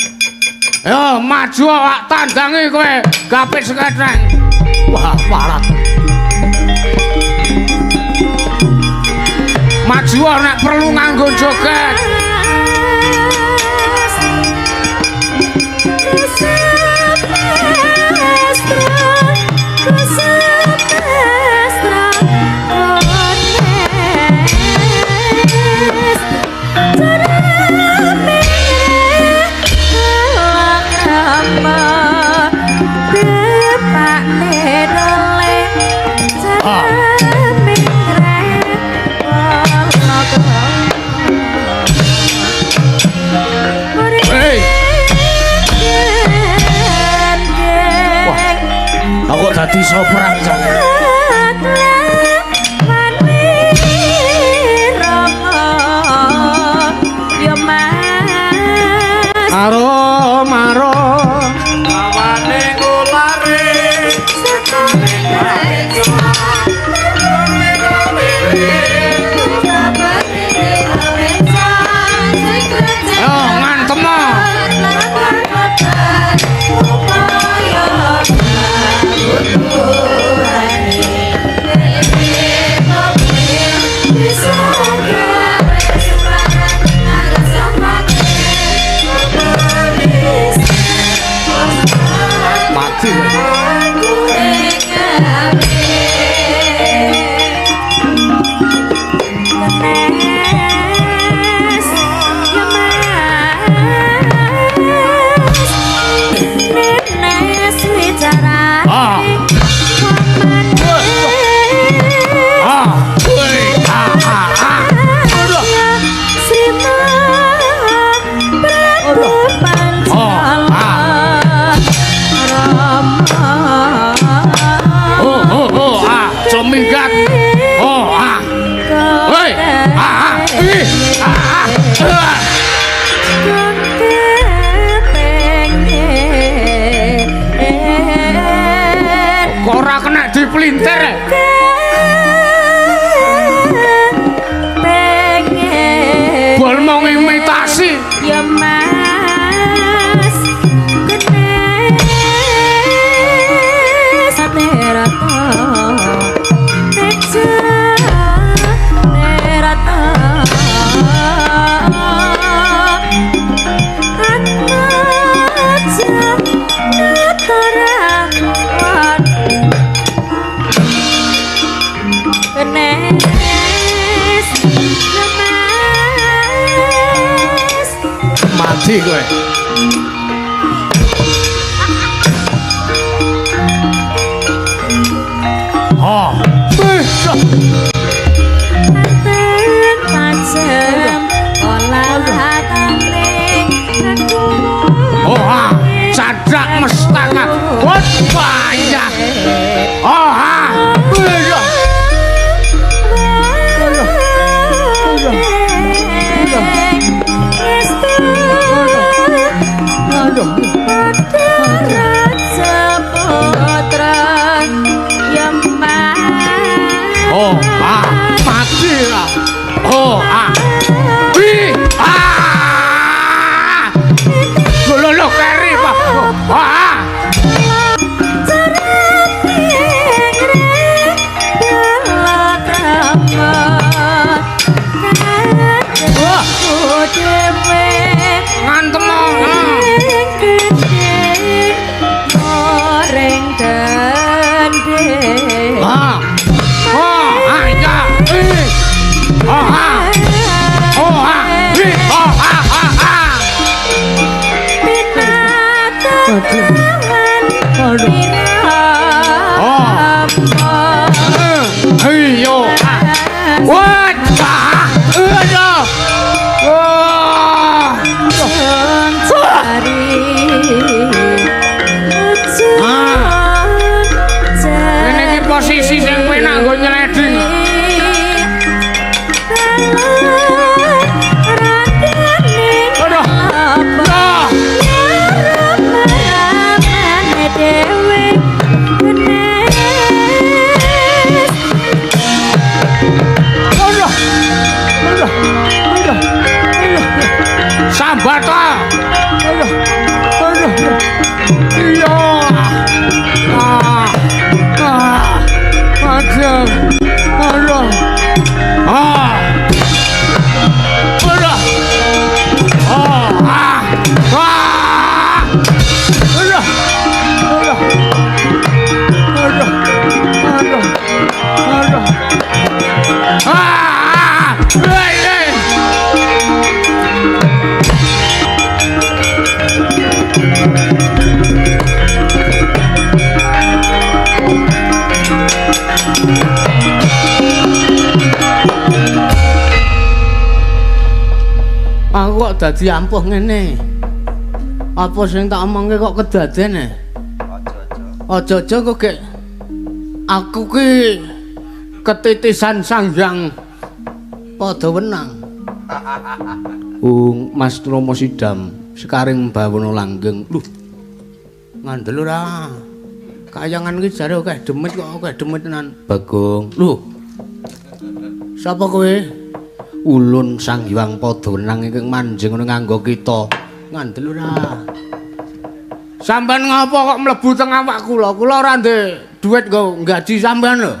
Ayo maju awak tandangi kowe, gapit seketeng. Wah, warat. Maju nek perlu nganggo joget. Aku dadi soprang jane. Aro maro awane ngulare yo ngantem. Mati ora kena dipelintir. Bol mau ngimitasi ya Mas. Mati kowe. Oh. Oh, ah. Cadak mestanga. Wah, payah. Oh, ah. Oh, ah, mati lah. Oh, ah. Wih, ah. Lho lho keri, Pak. Ah. Ngantem. Ah. Oh, ah, ya. Oh, ah. Oh, ah. Oh, ah, ah, ah. Oh. Ayo. Wah. Iya. Ah. Ah. Aduh. Aduh. Ah. Aduh. Ah. Ah. Ah. Aduh. Aduh. Aduh. Aduh. Aduh. Ah. Hei, hei. Aku kok dadi ampuh ngene. Apa sing tak omongke kok kedaden e? Aja-aja. Aja-aja kok gek aku ki ketitisan Sang Hyang Padawenang. Ung Mas Rama Sidam sekaring bawana langgeng. Lho. Ngandel ora? Kayangan ki jare akeh demit kok akeh demit tenan. Bagong. Lho. Sapa kowe? Ulun Sang Hyang Padawenang ingkang manjing nganggo kita. Ngandel ora? Sampeyan ngapa kok mlebu teng awak kula? Kula ora ndek dhuwit nggo gaji sampeyan lho.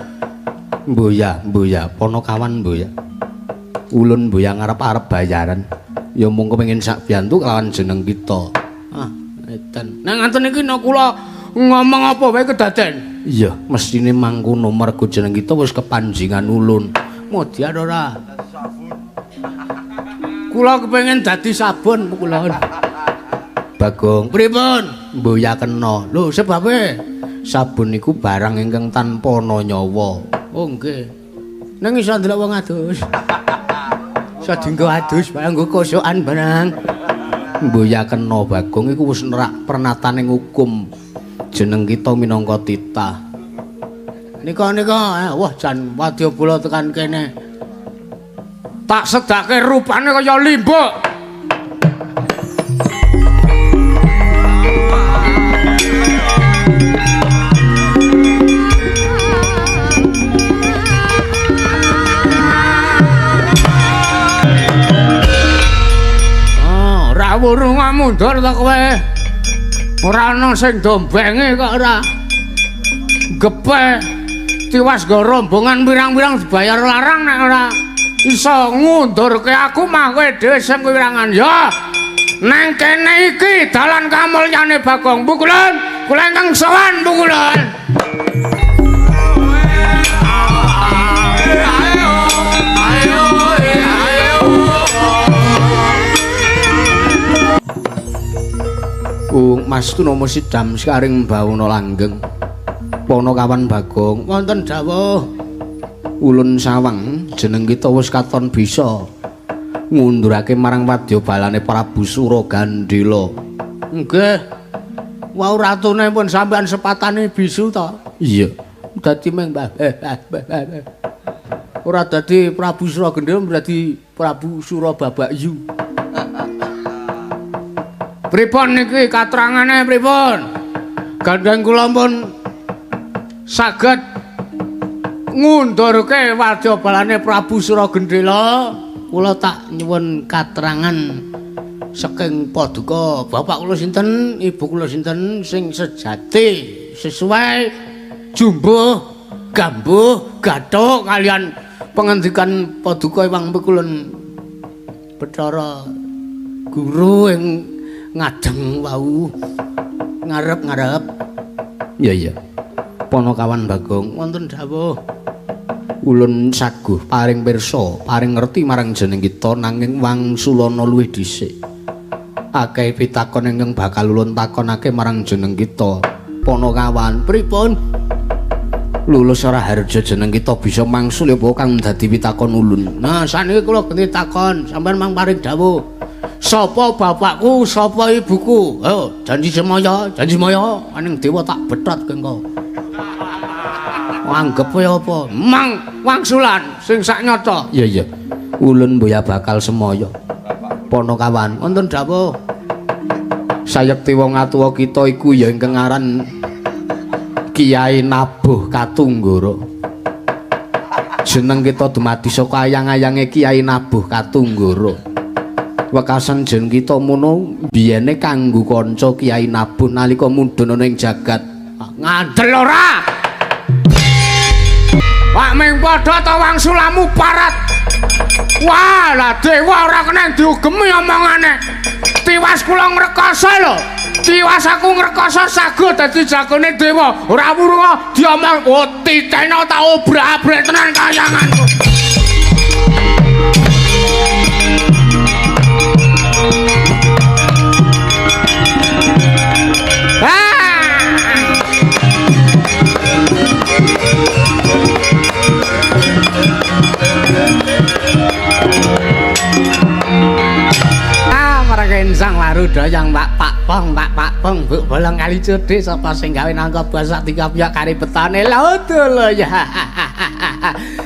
Mboya, mboya, Panakawan mboya. Ulun mboya ngarep-arep bayaran. Ya mung kepengin sak biyantu kelawan jeneng kita. Ah, edan. Nek ngaten iki nek kula ngomong apa wae kedaden. Iya, mestine mangkono mergo jeneng kita wis kepanjingan ulun. Modiar ora? Kula kepengin dadi sabun kula. Bagong, pripun? Mboya kena. Lho, sebabe sabun niku barang ingkang tanpa ana nyawa. Oh, nggih. Nang iso ndelok wong adus. Iso dienggo adus barang nggo kosokan barang. Mboya kena Bagong iku wis nerak pernataning hukum jeneng kita minangka titah. Nika-nika, wah jan wadyabala tekan kene. Tak sedake rupane kaya limbuk. Ah, ora wurung mundur ta kowe. Ora ana sing dombenge kok ora. Gepek tiwas nggo rombongan pirang-pirang dibayar larang nek ora iso ngundurke aku mah kowe dhewe sing wirangan ya. Nang kene iki dalan kamulyane Bagong Pukulun, kula ingkang sowan Pukulun. Ung Mas Tunama Sidam sekaring bawana langgeng. Panakawan Bagong wonten dawuh. Ulun sawang jeneng kita wis katon bisa ngundurake marang wadyabalane Prabu Suragandela. Nggih. Wau ratune pun sampean sepatane bisu to? Iya. Dadi meng ora dadi Prabu Suragendela, dadi Prabu Surababakyu. Pripun niki katerangane pripun? Gandeng kula pun saged ngundurke wadyabalane Prabu Suragendela. Kula tak nyuwun katerangan saking paduka bapak kula sinten, ibu kula sinten sing sejati sesuai jumbuh, gambuh, gathuk kalian pengendikan paduka Hyang Pikulun Bathara Guru ing ngadeng wau ngarep-ngarep. Iya iya. Panakawan Bagong wonten dawuh. Ulun saguh paring pirsa, paring ngerti marang jeneng kita nanging wangsulana luwih dhisik. Akeh pitakon ingkang bakal ulun takonake marang jeneng kita. Panakawan, pripun? Lulus ora harja jeneng kita bisa mangsul apa kang dadi pitakon ulun. Nah, saniki kula genti takon, sampeyan mang paring dawuh. Sapa bapakku, sapa ibuku? Oh, janji semaya, janji semaya, aning dewa tak betot kengko. Anggep kaya apa? Mang wangsulan sing sak nyata. Iya iya. Ulun mboya bakal semaya. Panakawan, wonten dawuh. Sayekti wong atuwa kita iku ya ingkang aran Kiai Nabuh Katunggara. Jeneng kita dumadi saka ayang-ayange Kiai Nabuh Katunggara. Wekasan jen kita mono biyene kanggo kanca Kyai Nabuh nalika mudhun ana ing jagat. Ngandel ora? Wak ming padha ta wangsulamu parat. Wah, lah dewa ora kena diugemi omongane. Tiwas kula ngrekoso lho. Tiwas aku ngrekoso sago dadi jagone dewa. Ora wurunga diomong, oh titeno tak obrak-abrik tenan kayanganku. Sang waruda yang Pak Pak Pong Pak Pak Pong Bu bolong kali cudhe sapa sing gawe nangka basak dikapyak kari betane lho lho ya.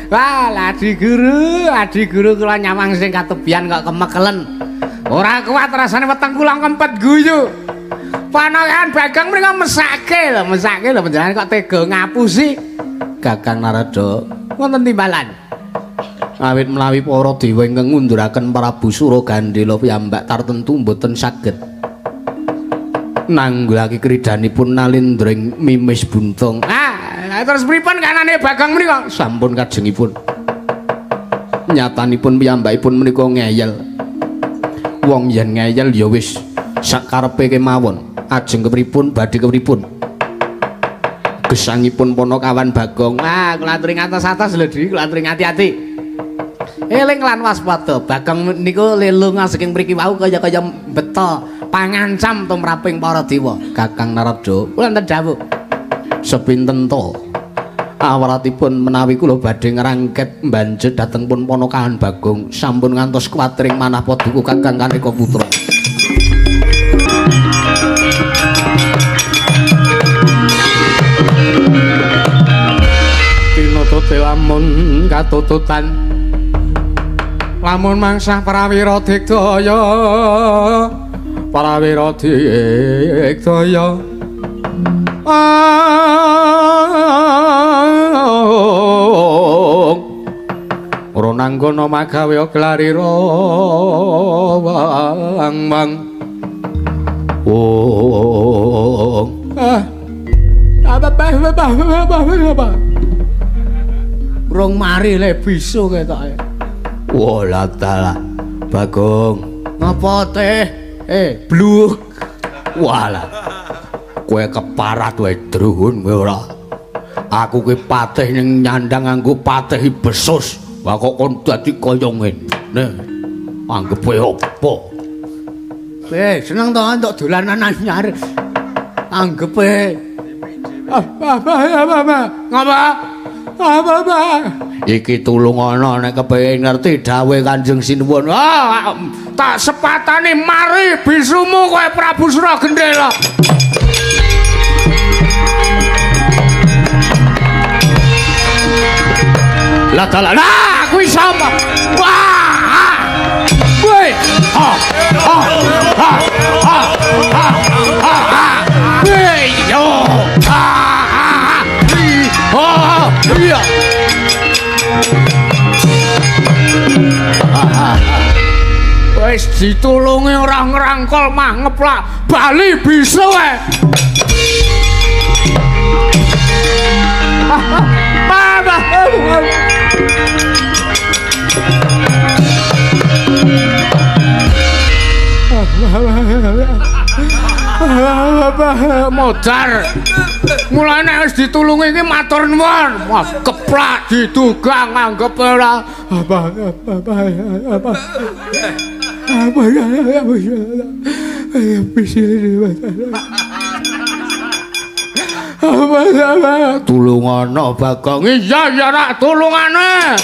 Wah, adi guru kula nyawang sing katebian kok kemekelen. Ora kuat rasane weteng kula kempet guyu. Panokan Bagong mriko mesake lho, mesake lho panjenengan kok tega ngapusi. Kakang Narada wonten timbalan. Awit melawi para dewa ingkang ngunduraken Prabu Suragandela piyambak tartentu mboten saged nanggulake kridanipun nalindra ing mimis buntung. Ah, terus pripun kanane Bagong menika? Sampun kajengipun. Nyatanipun piyambakipun menika ngeyel. Wong yen ngeyel ya wis sakarepe kemawon. Ajeng kepripun badhe kepripun? Gesangipun Panakawan Bagong. Ah, kula aturi ngatos-atos lho, Dik, kula aturi ati-ati. Eling lan waspada. Bagong niku lelunga saking mriki wau kaya-kaya beto pangancam tumraping para dewa. Kakang Narada, wonten dawuh. Sepinten to awratipun menawi kula badhe ngrangket mbanjut dhateng pun Panakawan Bagong sampun ngantos kuwatring manah paduka Kakang Kaneka Putra. Tinata lamun katututan lamun mangsah prawira digdaya prawira digdaya ora nanggono magawe glarira wang wang oh apa rong mari le bisu ketoke. Wah, dalah Bagong. Ngapa teh? Bluk. Walah. Kowe keparat wae druhun kowe ora. Aku ki patih ning nyandang nganggo patih besus. Wah kok kon dadi kaya ngene. Anggepe apa? Seneng to entuk dolanan anyar. Anggepe. Apa? Ngapa? Apa? Iki tulung ana nek kepengin ngerti dawuhe Kanjeng Sinuwun. Ah, tak sepatane mari bisumu kowe Prabu Suragendela. Lah dalah. Lah kuwi sapa? Wah. Woi. Ha ha ha ha ha ha ha. Woi yo. Ha ha. Ha. Iya. Wis ditulungi ora ngrangkul mah ngeplak bali bisa wae. Modar. Mulane wis ditulungi iki matur nuwun. Wah, keplak diduga nganggep ora. Apa apa apa. Apa apa. Tulungana Bagong. Iya ya rak tulungane.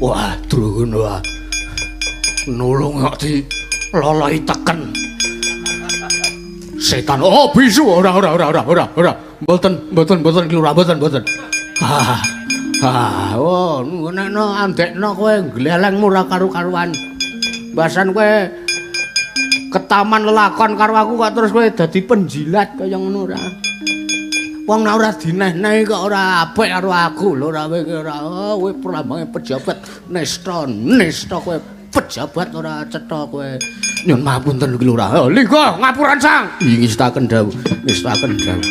Wah, druhun wah. Nulung kok di loloi teken. Setan. Oh, bisu ora ora ora ora ora ora. Mboten mboten mboten ki lurah mboten mboten. Ah. Ah, oh, ngunekno andekno kowe glelengmu ora karu-karuan. Basan kowe ketaman lelakon karo aku kok terus kowe dadi penjilat kaya ngono ora. Wong nek ora dineh-nehi kok ora apik karo aku lho ora kowe ora. Oh, kowe prambange pejabat nesta, nesta kowe pejabat ora cetha kowe. Nyun mapunten iki lurah. Oh, lingguh ngapuran sang. Ngestaken dawuh, ngestaken dawuh.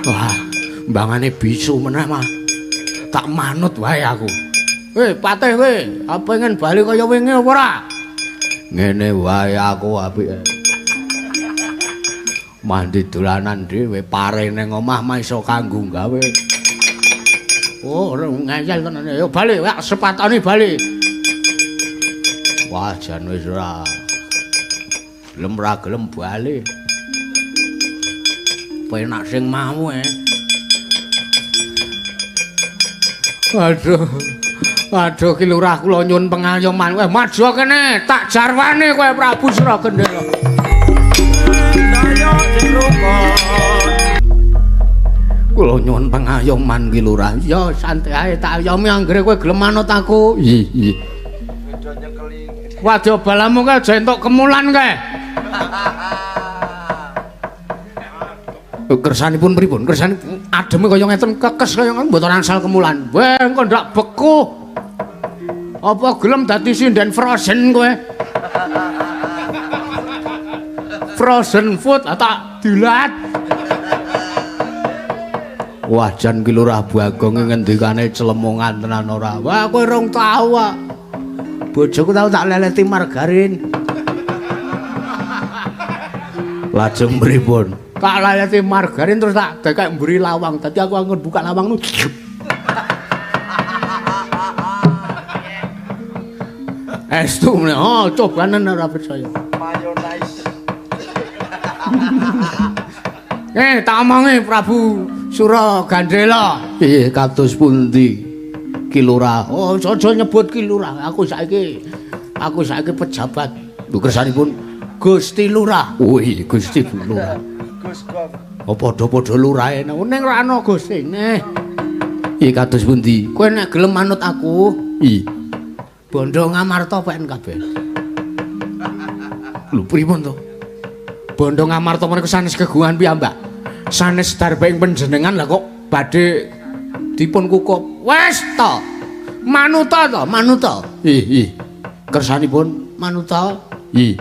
Wah, mbangane bisu meneh mah. Tak manut wae aku. Patih kowe, pengen bali kaya wingi apa ora? Ngene wae aku apike. Mandi dolanan dhewe pare ning omah mah iso kanggo gawe. Oh, ngeyel tenan. Yo bali, wak sepatane bali. Wah, jan wis ora. Gelem ora gelem bali. Penak sing mau e. Aduh. Aduh ki lurah kula nyuwun pengayoman. Weh maju kene, tak jarwane kowe Prabu Suragendela. Kula nyuwun pengayoman ki lurah. Ya santai ae tak ayomi anggere kowe gelem manut aku. Iya. Wadya balamu kae aja entuk kemulan kae. Kersanipun pripun? Kersane ademe kaya ngeten kekes kaya ngono mboten angsal kemulan. Weh engko ndak beku. Apa gelem dadi sinden frozen kowe? Frozen food tak dilat. Wah jan ki Lurah Bagong ngendikane clemongan tenan ora. Wah kowe rong tau kok. Bojoku tau tak leleti margarin. Lajeng pripun? Tak leleti margarin terus tak dekek mburi lawang. Dadi aku anggon buka lawang nu. Estu meneh. Oh, cobanen ora percaya. Mayonnaise. Tak omongi Prabu Suragandela. Piye kados pundi? Ki Lurah. Oh, aja nyebut Ki Lurah. Aku saiki pejabat. Lho kersanipun Gusti Lurah. Wih, Gusti Lurah. Gus Gong. Oh, padha-padha lurahe ning ora ana gustine. Piye kados pundi? Kowe nek gelem manut aku, iya. Bondo Ngamarta peken kabeh. Lho pripun to? Bondo Ngamarta menika sanes kegungan piyambak. Sanes darba ing panjenengan lah kok badhe dipun kukup. Wis to. Manuta to, manuta. Ih, Kersanipun manuta. Ih.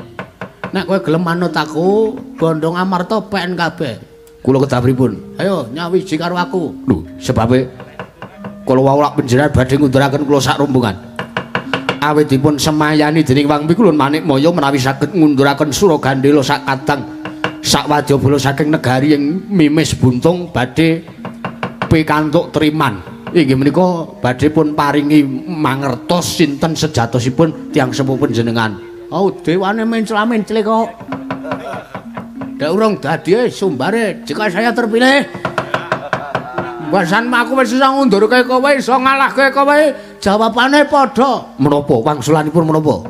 Nek kowe gelem manut aku, Bondo Ngamarta peken kabeh. Kula kedah pripun? Ayo nyawiji karo aku. Lho, sebabe kula wau lak panjenengan badhe ngunduraken kula sak rombongan. Awit dipun semayani dening Wang Pikulun Manikmaya menawi saged ngunduraken Suragandela sak kadang sak wadyabala saking negari ing Mimis Buntung badhe pikantuk triman. Inggih menika badhe pun paringi mangertos sinten sejatosipun tiyang sepuh panjenengan. Oh, dewane mencla-mencle kok. Dek urung dadi sumbare jika saya terpilih. Basan aku wis iso ngundurke kowe, iso ngalahke kowe. Jawabane padha. Menapa wangsulanipun menapa?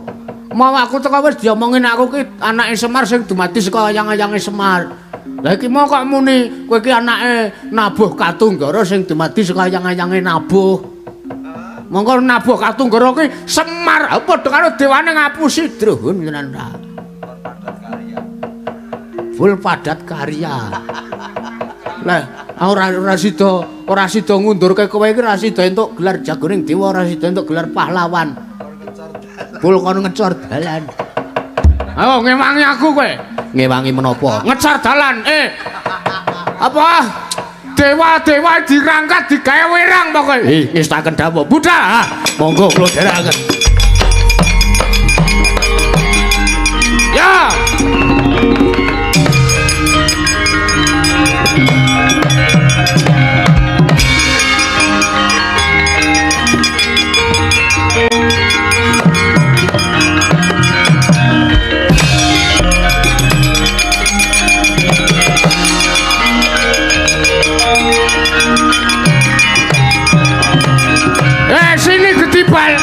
Mau aku teko wis diomongin aku ki anake Semar sing dumadi saka ayang-ayange Semar. Lah iki mau kok muni kowe ki anake Nabuh Katunggara sing dumadi saka ayang-ayange Nabuh. Monggo Nabuh Katunggara ki Semar. Padha karo dewane ngapusi druhun tenan ta. Full padat karya. Lah ora sida ngundurke kowe iki ora sida entuk gelar jagoning dewa, ora sida entuk gelar pahlawan. Bul kon ngecor dalan. Ayo ngewangi aku kowe. Ngewangi menapa? Ngecor dalan. Apa? Dewa-dewa dirangkat digawe werang pokoke. Ngestaken dawuh. Buddha, monggo kula dherekaken. Ya. Sini ketibal.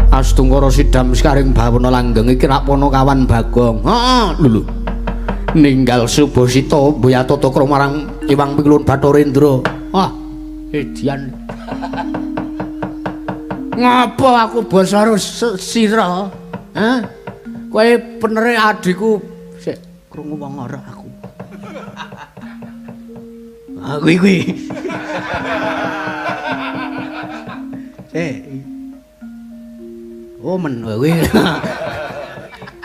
Astungkara sidam sekaring bawana langgeng iki rak Panakawan Bagong. Heeh, lho lho. Ninggal Subasita mbuyatata krama marang Iwang Pikulun Bathara Indra. Wah, edian. Ngapa aku basa karo sira? Hah? Kowe penere adhiku sik krungu wong ora aku. Ah kuwi kuwi. Sik. Oh men kowe.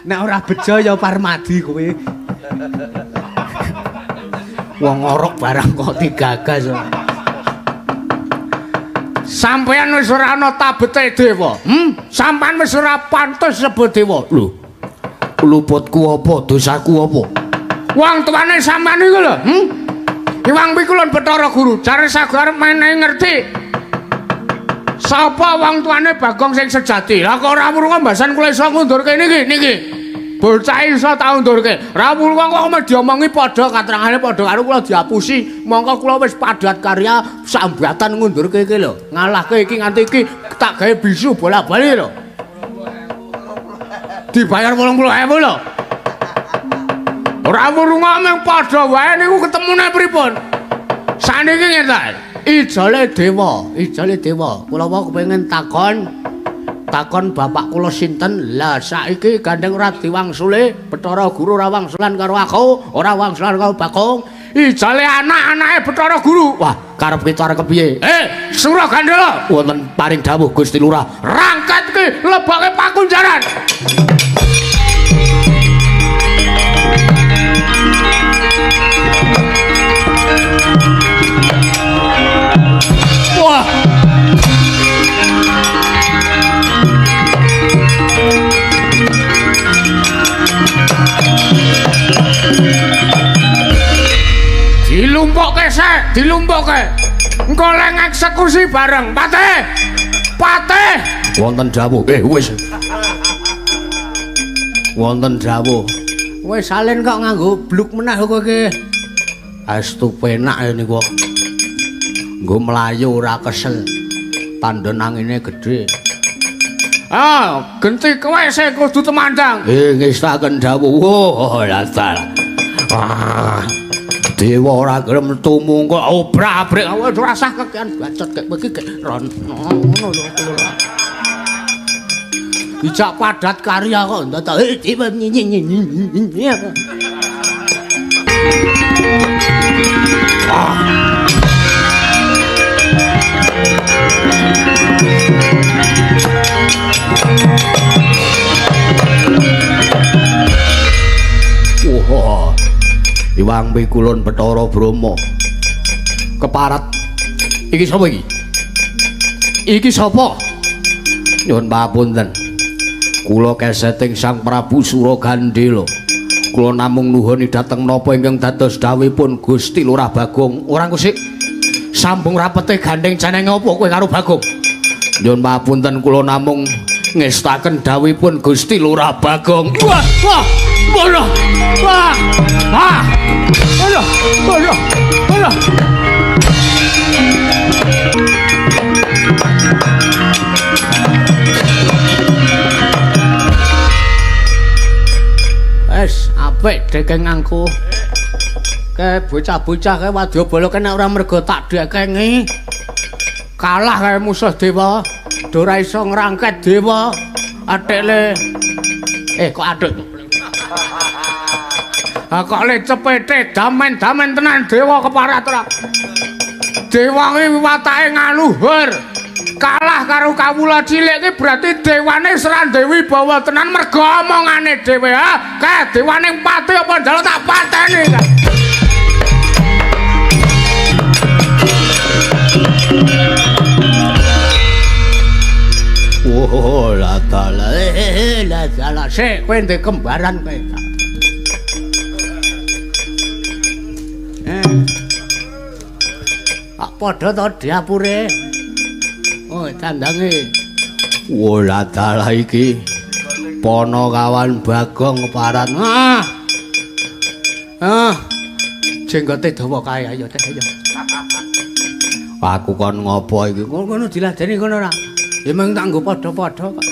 Nek ora bejo ya Parmadi kowe. Wong orok barang kok digagas. Sampeyan wis ora ana tabete dewa. Sampeyan wis ora pantes sebut dewa. Lho. Luputku apa, dosaku apa? Wong tuane sampeyan iku lho, Iwang Pikulun Bathara Guru, jare sago arep menehi ngerti. Sapa wong tuane Bagong sing sejati? Lah kok ora wurung mbasan kula iso ngundurke niki niki. Bocah iso tak undurke. Ora wurung kok meh diomongi padha katerangane padha karo kula diapusi. Mongko kula wis padat karya sambatan ngundurke iki lho. Ngalahke iki nganti iki tak gawe bisu bola-bali lho. Dibayar 80.000 lho. Ora wurung mung padha wae niku ketemune pripun? Saniki ngeten. Ijale dewa, ijale dewa. Kula wae kepengin takon, takon bapak kula sinten? Lah saiki gandeng ora diwangsule, Bathara Guru ora wangsulan karo aku, ora wangsulan karo Bagong. Ijale anak-anake Bathara Guru. Wah, karep kita arep kepiye? Sura Gandala, wonten paring dawuh Gusti Lurah. Rangkat ki leboke pakunjaran. Wah. Dilumpukke sik, dilumpukke. Engko leng eksekusi bareng. Patih. Patih. Wonten dawuh. Wis. Wonten dawuh. Wis salin kok nganggo bluk meneh kowe iki. Astu penak niku. Nggo mlayu ora kesel. Tandon angine gedhe. Ah, genti kowe sing kudu temandang. Ngestaken dawuh. Oh, latar. Ah. Dewa ora gelem tumungkul obrak-abrik ora usah kekian bacot kek kowe iki kek rono ngono lho. Dijak padat karya kok ndak nyi. Wah. Iwang Pikulun Bathara Brahma. Keparat. Iki sapa iki? Iki sapa? Nyuwun papunten. Kula keseting Sang Prabu Suragandela. Kula namung nuhuni dhateng napa ingkang dados dawuhipun Gusti Lurah Bagong. Ora kusik. Sambung rapete gandeng jenenge apa kowe karo Bagong? Nyuwun papunten kula namung ngestaken dawuhipun Gusti Lurah Bagong. Wah, wah. Wah. Wah. Ah. Aduh, aduh, aduh. Wes, apik dekeng angku. Kae bocah-bocah kae wadyabala kena ora mergo tak dekengi. Kalah kae musuh dewa. Ora iso ngrangket dewa. Athikle. Kok athik. Ah kok le cepete damen-damen tenan dewa keparat ora. Dewa iki watake ngaluhur. Kalah karo kawula cilik iki berarti dewane Sran Dewi bawa tenan mergo omongane dhewe ha. Kae dewane pati apa njaluk tak pateni. Oh la dalah la dalah sik kowe ndek kembaran kowe. Pak padha to diapure. Oh, tandange. Wah, dalah iki. Panakawan Bagong keparat. Ah. Ah. Jenggote dawa kae ayo teh ayo. Aku kon ngopo iki? Ngono diladeni ngono ora? Ya mung tak nggo padha-padha kok.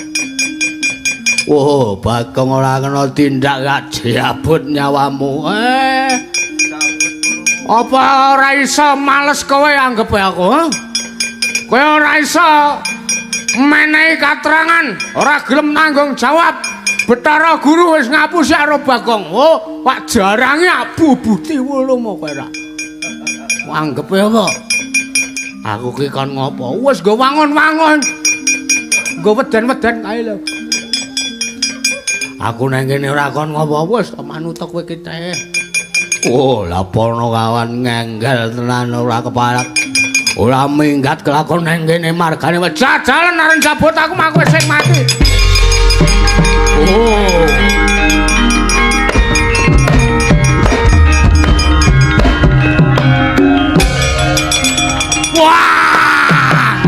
Oh, Bagong ora kena tindak gak jabut nyawamu. Apa ora iso males kowe anggepe aku? Kowe ora iso menehi katerangan, ora gelem nanggung jawab. Betara Guru wis ngapusi karo Bagong. Oh, Pak jarange abu-buti wulumu kowe ora. Anggepe apa? Aku ki kon ngopo? Wis nggo wangun-wangun. Nggo weden-weden kae lho. Aku nang kene ora kon ngopo, wis manut kowe ki teh. Oh, lah Ponokawan ngengkel tenan ora keparat. Ora minggat kelakon nang kene margane wis jajalan arep jabut aku mah kowe sing mati. Oh. Wah!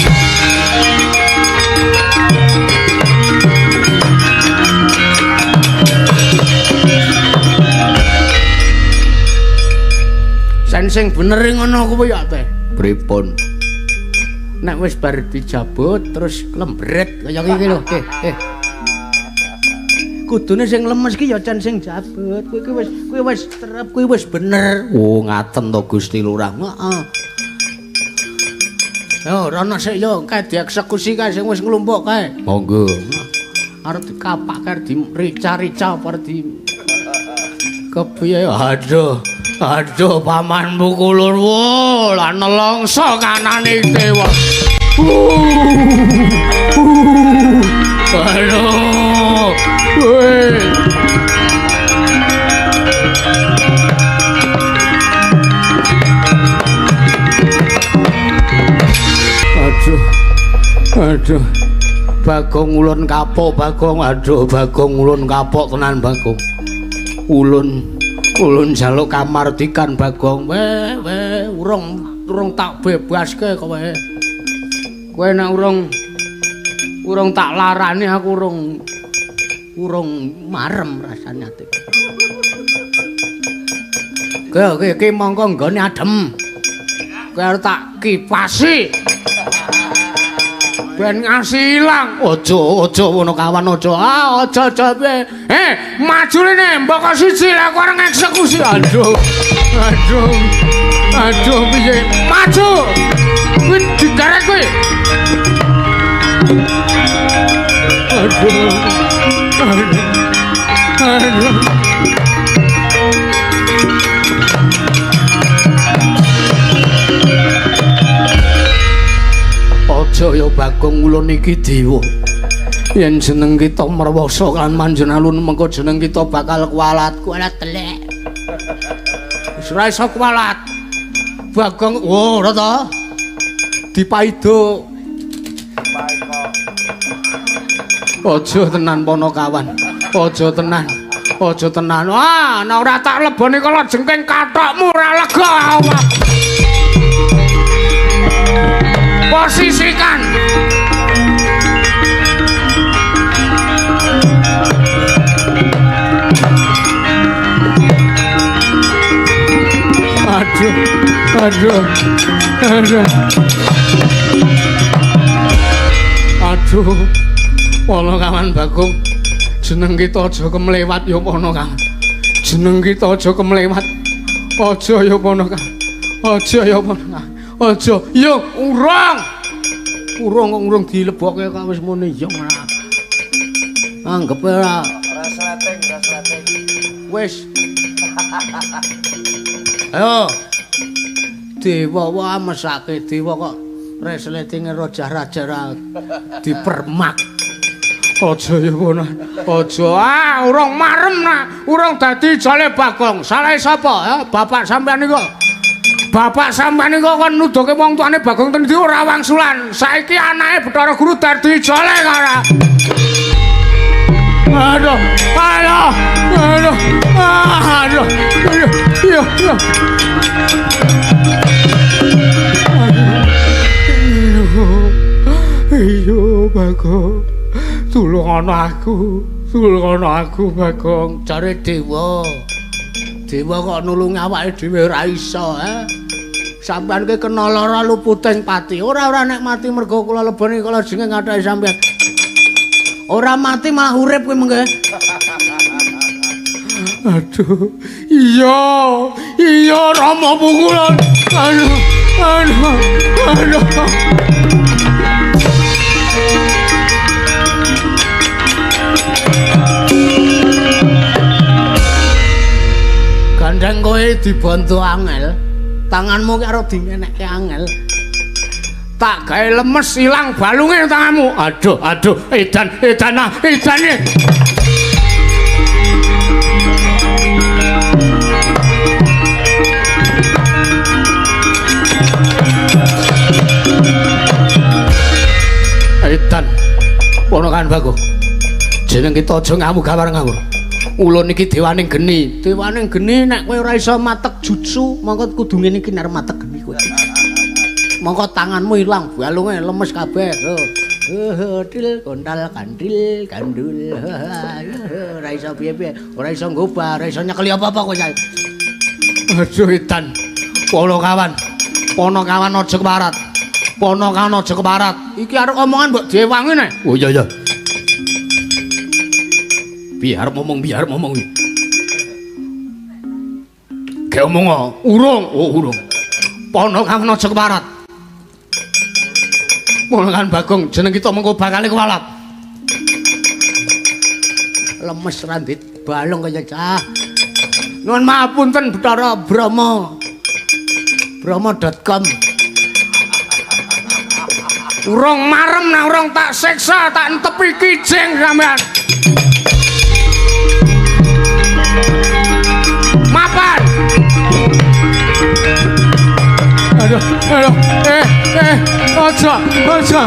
Sen sing bener ngono kuwi ya teh. Pripun? Nek wis bar dijabut terus lembret kaya iki lho. Kudune sing lemes ki ya cen sing jabut. Kuwi ki wis kuwi wis trep, kuwi wis bener. Oh, ngaten to Gusti Lurah. Heeh. Yo, rono sik yo, kae dieksekusi kae sing wis nglumpuk kae. Monggo. Arep dikapak kae dirica-rica apa arep di kepiye? Aduh. Aduh, paman Pukulur. Wo, lah nelongso kanane dewa. Aduh. Weh. Aduh. Aduh. Bagong ulun kapok, Bagong. Aduh, Bagong ulun kapok tenan, Bagong. Ulun ulun njaluk kamardikan Bagong. Weh, weh, urung urung tak bebaske kowe. Kowe nek urung urung tak larani aku urung urung marem rasane ati. Kowe iki mongko nggone adem. Kowe arep tak kipasi. Ben ngasih ilang. Aja, aja ngono kawan aja. Ah, aja aja piye. Maju rene, mbok siji lah aku arep ngeksekusi. Aduh. Aduh. Aduh piye? Maju. Kuwi digaret kuwi. Aduh. Aduh. Aduh. Aja ya Bagong ulun iki dewa. Yen jeneng kita merwasa kan manjenalun mengko jeneng kita bakal kualat. Kualat telek. Wis ora iso kualat. Bagong, wo ora ta? Dipaido. Aja tenan Ponokawan. Aja tenan. Aja tenan. Wah, nek ora tak lebone kala jengking kathokmu ora lega awak. Posisikan. Aduh, aduh, aduh. Aduh, Ponokawan Bagong, jeneng kita aja kemlewat ya Ponokawan. Jeneng kita aja kemlewat. Aja ya Ponokawan. Aja ya Ponokawan. Aja, yo urung. Urung kok urung dilebokke kok wis muni yo ora. Anggepe ora. Ora sleting, ora sleting. Wis. Ayo. Dewa wae mesake dewa kok resletinge rajah-raja ra dipermak. Aja ya kono. Aja. Ah, urung marem nak, urung dadi jale Bagong. Salahe sapa? Ha, bapak sampean niku. Bapak sampean niku kon nuduhke wong tuane Bagong ten ndi ora wangsulan. Saiki anake Bathara Guru dadi jale ora. Aduh, aduh, aduh, aduh. Iya, iya. Iya, Bagong. Tulung ana aku, tulung ana aku Bagong. Jare dewa. Dewa kok nulungi awake dhewe ora iso, ha? Sampeyan ki kena lara luputing pati. Ora nek mati mergo kula leboni kula jenenge ngathake sampeyan. Ora mati malah urip kowe mengke. Aduh, iya, iya Rama pukulan. Aduh, aduh, aduh. Gandeng kowe dibantu angel, tanganmu ki arep dingenekke angel. Tak gawe lemes ilang balunge tanganmu. Aduh, aduh, edan, edan, ah, edane. Edan. Ponokan Bagong. Jeneng kita aja ngamuk gawar ngawur. Ulun iki dewaning geni. Dewaning geni nek kowe ora iso matek jutsu, mongko kudu ngene iki nek matek geni kowe. Mongko tanganmu ilang, balunge lemes kabeh. Heh, til kontal kandil gandul. Ora iso piye-piye, ora iso ngobah, ora iso nyekeli apa-apa kowe. Aduh edan. Ponokawan. Ponokawan aja keparat. Ponokawan aja keparat. Iki arep omongan mbok diewangi nek. Oh iya iya. Biar ngomong, biar ngomong. Ge omong urung, oh urung. Ponokawan aja keparat. Ponokan Bagong jeneng kita mengko bakale kuwalat. Lemes randit balung kaya cah. Nuwun mapunten Bathara Brahma. Brahma.com. Urung marem nek urung tak siksa, tak entepi kijing sampean. Mapan. Aduh, aduh, aja, aja.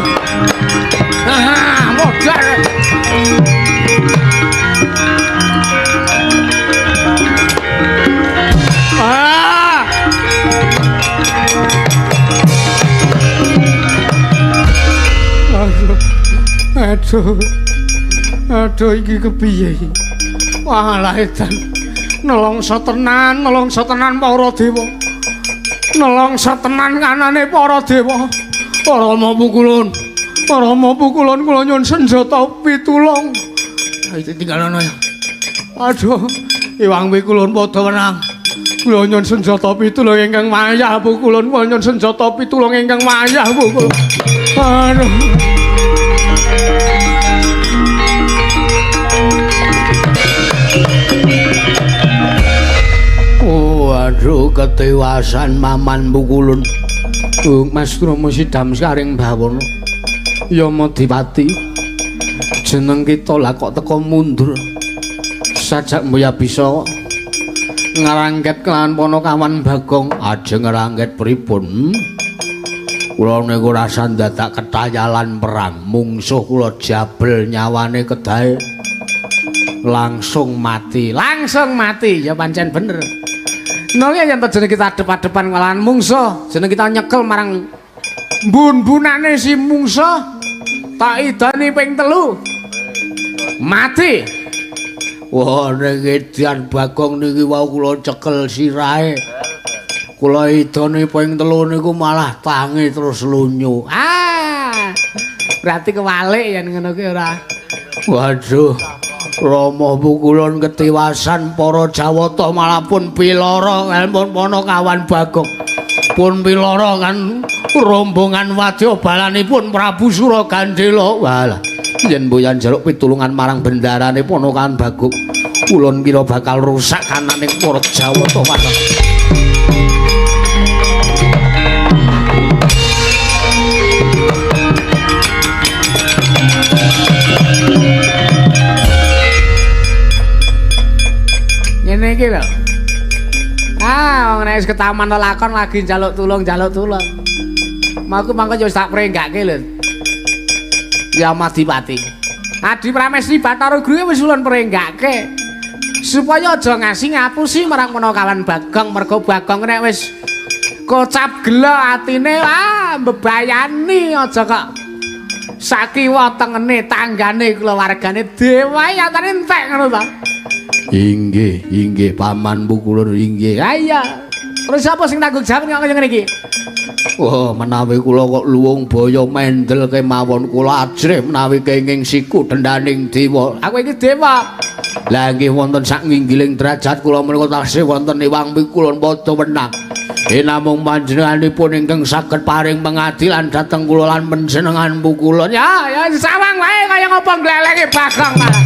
Ah, modar. Ah. Aduh, aduh, aduh, iki kepiye iki? Walah edan. Nelongso tenan para dewa. Nelongso tenan kanane para dewa. Rama pukulun. Rama pukulun kula nyuwun senjata pitulung. Ayo tinggal ana ya. Aduh, iwang pikulun padha wenang. Kula nyuwun senjata pitulung ingkang wayah pukulun, kula nyuwun senjata pitulung ingkang wayah pukulun. Aduh. Aduh, ketewasan Maman Pukulun. Mas Kromo Sidam Saring Bawono. Yamadipati. Jeneng kita lah kok teko mundur. Sajak mboya bisa ngrangket kelawan Ponokawan Bagong. Ajeng ngrangket pripun? Kula niku rasa ndadak ketayalan perang. Mungsuh kula jabel nyawane kedahe langsung mati. Langsung mati. Ya pancen bener. Nanging yen jeneng kita adep-adepan nglawan mungsuh, jeneng kita nyekel marang mbun-mbunane si mungsuh, tak idani ping 3. Mati. Wah, ning edan Bagong niki wau kula cekel sirahe. Kula idani ping 3 niku malah tangi terus lunyu. Ah. Berarti kewalik yen ngono ki ora. Waduh. Rama pukulun ketiwasan para Jawata malah pun pilara pun Ponokawan Bagong. Pun pilara kan rombongan wadya balanipun Prabu Suragandela. Walah, yen mboyan njaluk pitulungan marang bendarane Ponokawan Bagong, ulun kira bakal rusak kananing para Jawata marang. Ngene iki lho. Ah, wong nek wis ketaman lelakon lagi njaluk tulung, njaluk tulung. Mangko mangko yo wis tak prenggake lho. Yamadipati. Adi Pramesti Bathara Guru wis ulun prenggake. Supaya aja ngasi ngapusi marang Ponokawan Bagong, mergo Bagong nek wis kocap gela atine, ah mbebayani aja kok sakiwa tengene tanggane kulawargane dewa nyatane entek ngono ta. Inggih, inggih paman pukulun inggih. Ha iya. Terus sapa sing tanggung jawab kok kaya ngene iki? Wah, menawi kula kok luwung boyo mendel kemawon kula ajrih menawi kenging siku dendaning dewa. Aku iki dewa. Lah nggih wonten sak nginggiling derajat kula menika taksih wonten iwang pikulun padha wenang. Namung panjenenganipun ingkang saged paring pengadilan dhateng kula lan panjenengan pukulun. Ya, ya sawang wae kaya ngopo glelenge Bagong malah.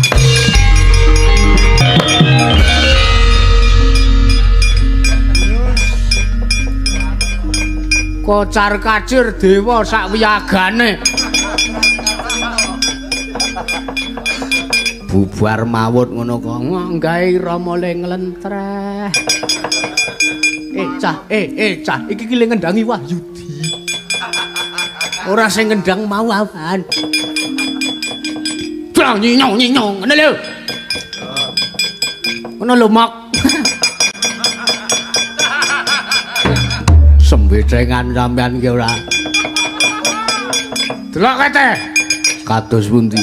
Kocar kacir dewa sak wiyagane. Bubar mawut ngono kok gawe Rama le nglentreh. Cah, cah, iki ki le ngendangi Wahyudi. Ora sing ngendang mau awan. Brang nyong nyong ngono lho. Ngono lho mok. Sembecengan sampean ki ora. Delok kete. Kados pundi?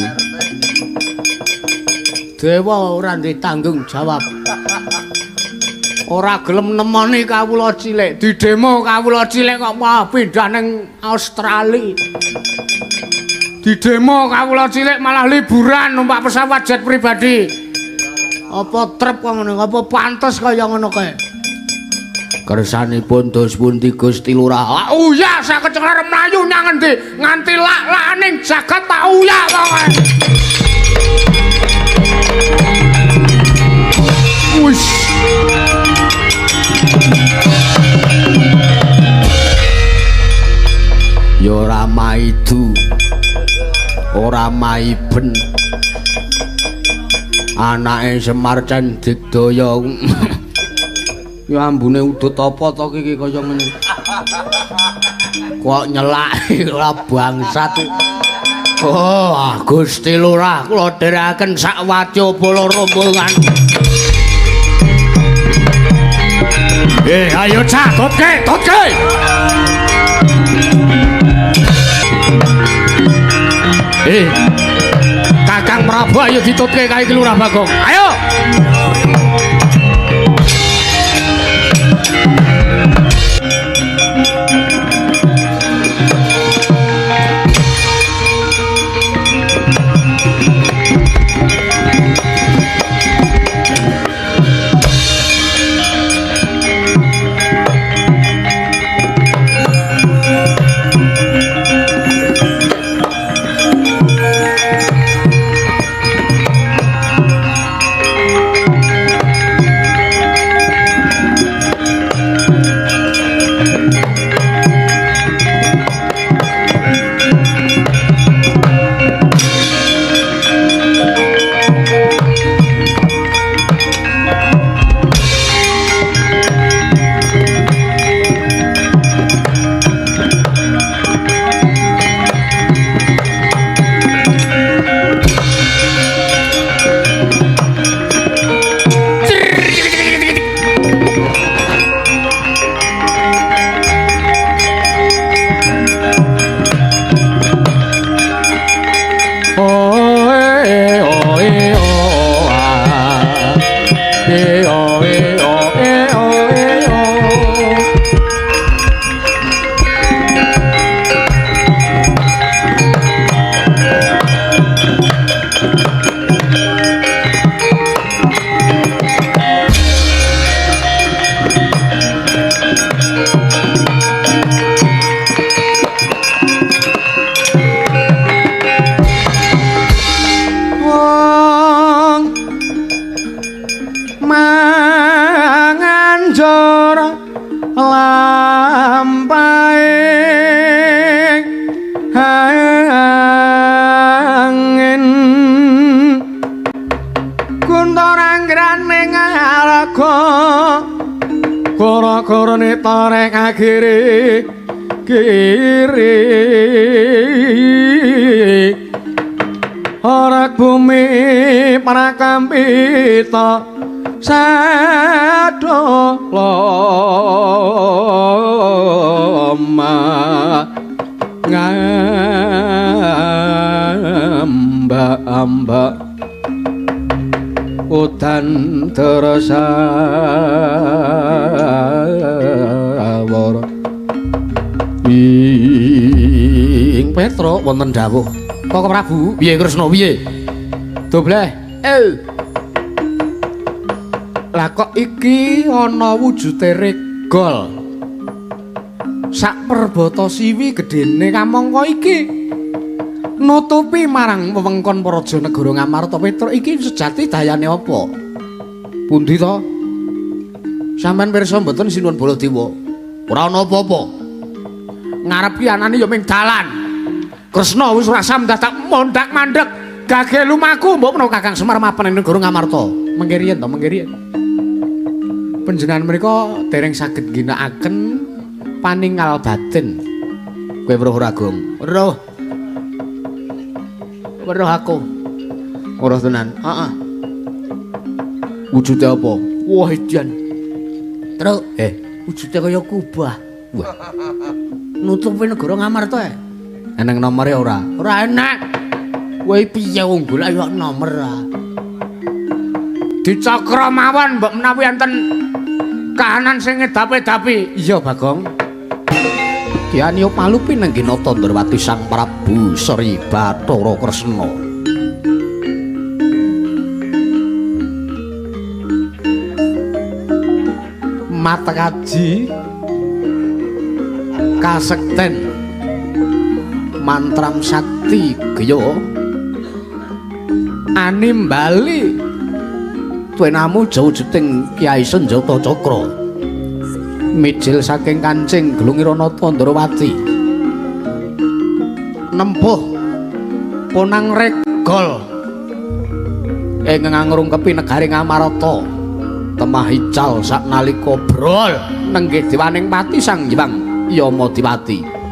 Dewa ora ndek tanggung jawab. Ora gelem nemoni kawula cilik, didemo kawula cilik kok malah pindah ning Australia. Didemo kawula cilik malah liburan numpak pesawat jet pribadi. Apa trep kok ngono, apa pantes kaya ngono kae? Kersanipun dos pundi Gusti Lurah? Uyah saged arep mlayu nang endi? Nganti lak-lakaning jagat tak uyah pokoke. Wis. Ya ora maidu. Ora maiben. Anake Semar Candikdaya. Ya ambune udut apa to iki kaya ngene. Kok nyelak ora bangsat. Oh, Gusti Lurah kula dherekaken sak wadya bala rombongan. Ayo cah, totke, totke. Kakang Prabu ayo ditutke kae iki Lurah Bagong. Ayo. Kiri kiri orak bumi prakampita sadoloma ngamba-amba udan terasa. Petro wonten dawuh. Koko Prabu, piye Kresna piye? Dobleh. Lah kok iki ana wujude regol. Sak perbata siwi gedene kamangka iki nutupi marang wewengkon Praja Negara Ngamarta. Petro iki sejati dayane apa? Pundi to? Sampeyan pirsa mboten Sinuwun Baladewa? Ora ana apa-apa. Ngarep ki anane ya ming dalan. Kresna wis ora samdadak mondak-mandek gage lumaku mbok menawa Kakang Semar mapan ing negara Ngamarta. Mengke riyen to, mengke riyen. Panjenengan mriku dereng saged ngginakaken paningal batin. Kowe weruh ora, Gong? Weruh. Weruh aku. Weruh tenan. Heeh. Wujude apa? Wah, edan. Truk, wujude kaya kubah. Wah. Nutupi negara Ngamarta e. Eneng nomere ora? Ora enek. Kowe piye wong golek yo nomer ah. Dicakra mawon mbok menawi enten kahanan sing ngedapi-dapi. Iya, Bagong. Kiani Palupi nengginata Ndrawati Sang Prabu Sri Bathara Kresna. Matekaji kasekten mantram sakti geya animbali twenamu jawujuting Kyai Senjata Cakra mijil saking kancing Glungiranata Ndrawati nempuh ponang regol ing ngrungkepi negari Ngamarta temah ical saknalika brol nenggih dewaning pati Sang Hyang Yamadipati.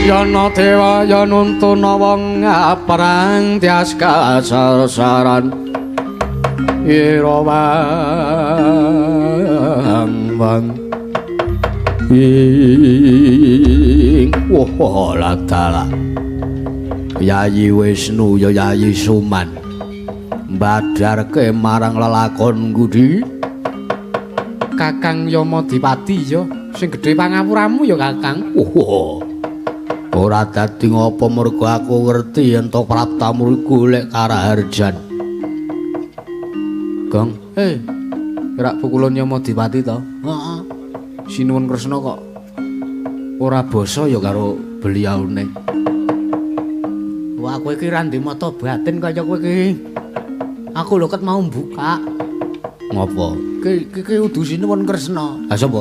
Yana dewa ya nuntuna wong aprang tias kasarsaran ira wang ing wah latala Yayi Wisnu ya Yayi Suman mbadharke marang lelakon ngudi Kakang Yamadipati ya sing gedhe pangapuramu ya Kakang. Oh ora dadi ngapa mergo aku ngerti yen to praptamu golek karaharjan. Gong, rak pukulun Yamadipati to? Heeh. Sinuwun Kresna kok ora basa ya karo beliaune. Wah, kowe iki ra ndek mata batin kaya kowe iki. Aku lho ket mau mbuka. Ngopo? Ki ki udu Sinuwun Kresna. Ha sapa?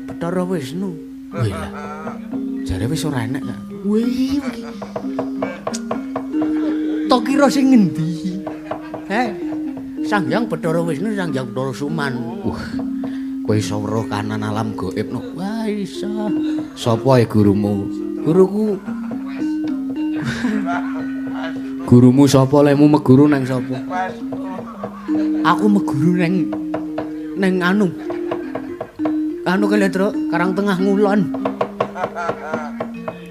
Bathara Wisnu. Wih lah. Jare wis ora enek kak. Wih iki. Tok kira sing ngendi? Heh. Sang Hyang Bathara Wisnu, Sang Hyang Bathara Suman. Wah. Kowe iso weruh kanan alam gaib no. Wah, iso. Sapa e gurumu? Guruku. Gurumu sapa lemu meguru nang sapa? Aku meguru nang nang anu. Anu kene, Truk, Karang Tengah Ngulon.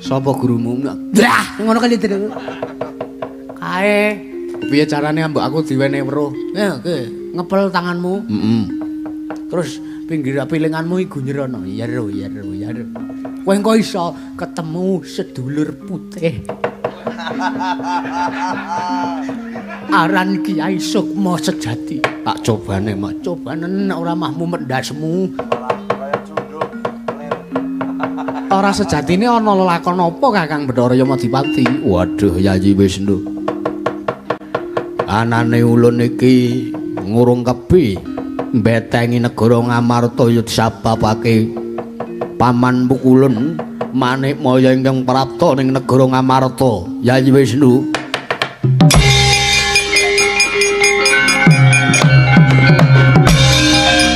Sapa gurumu? Lah, ngono kali Truk. Kae, piye carane ambek aku diwenehi weruh? Ya, oke, ngepel tanganmu. Heeh. Terus pinggir pilinganmu iku nyerono. Ya ro, ya ro, ya ro. Kowe engko iso ketemu sedulur putih. Aran Kiai Sukma Sejati. Tak cobane, Mak. Cobane nek ora mahmu mendasmu. Ora sejatine ana lelakon apa Kakang Bathara Yamadipati? Waduh, Yayi Wisnu. Anane ulun iki ngurungkepi mbetengi negara Ngamarta ya disababake paman pukulun Manikmaya ingkang prapta ning negara Ngamarta. Yayi Wisnu.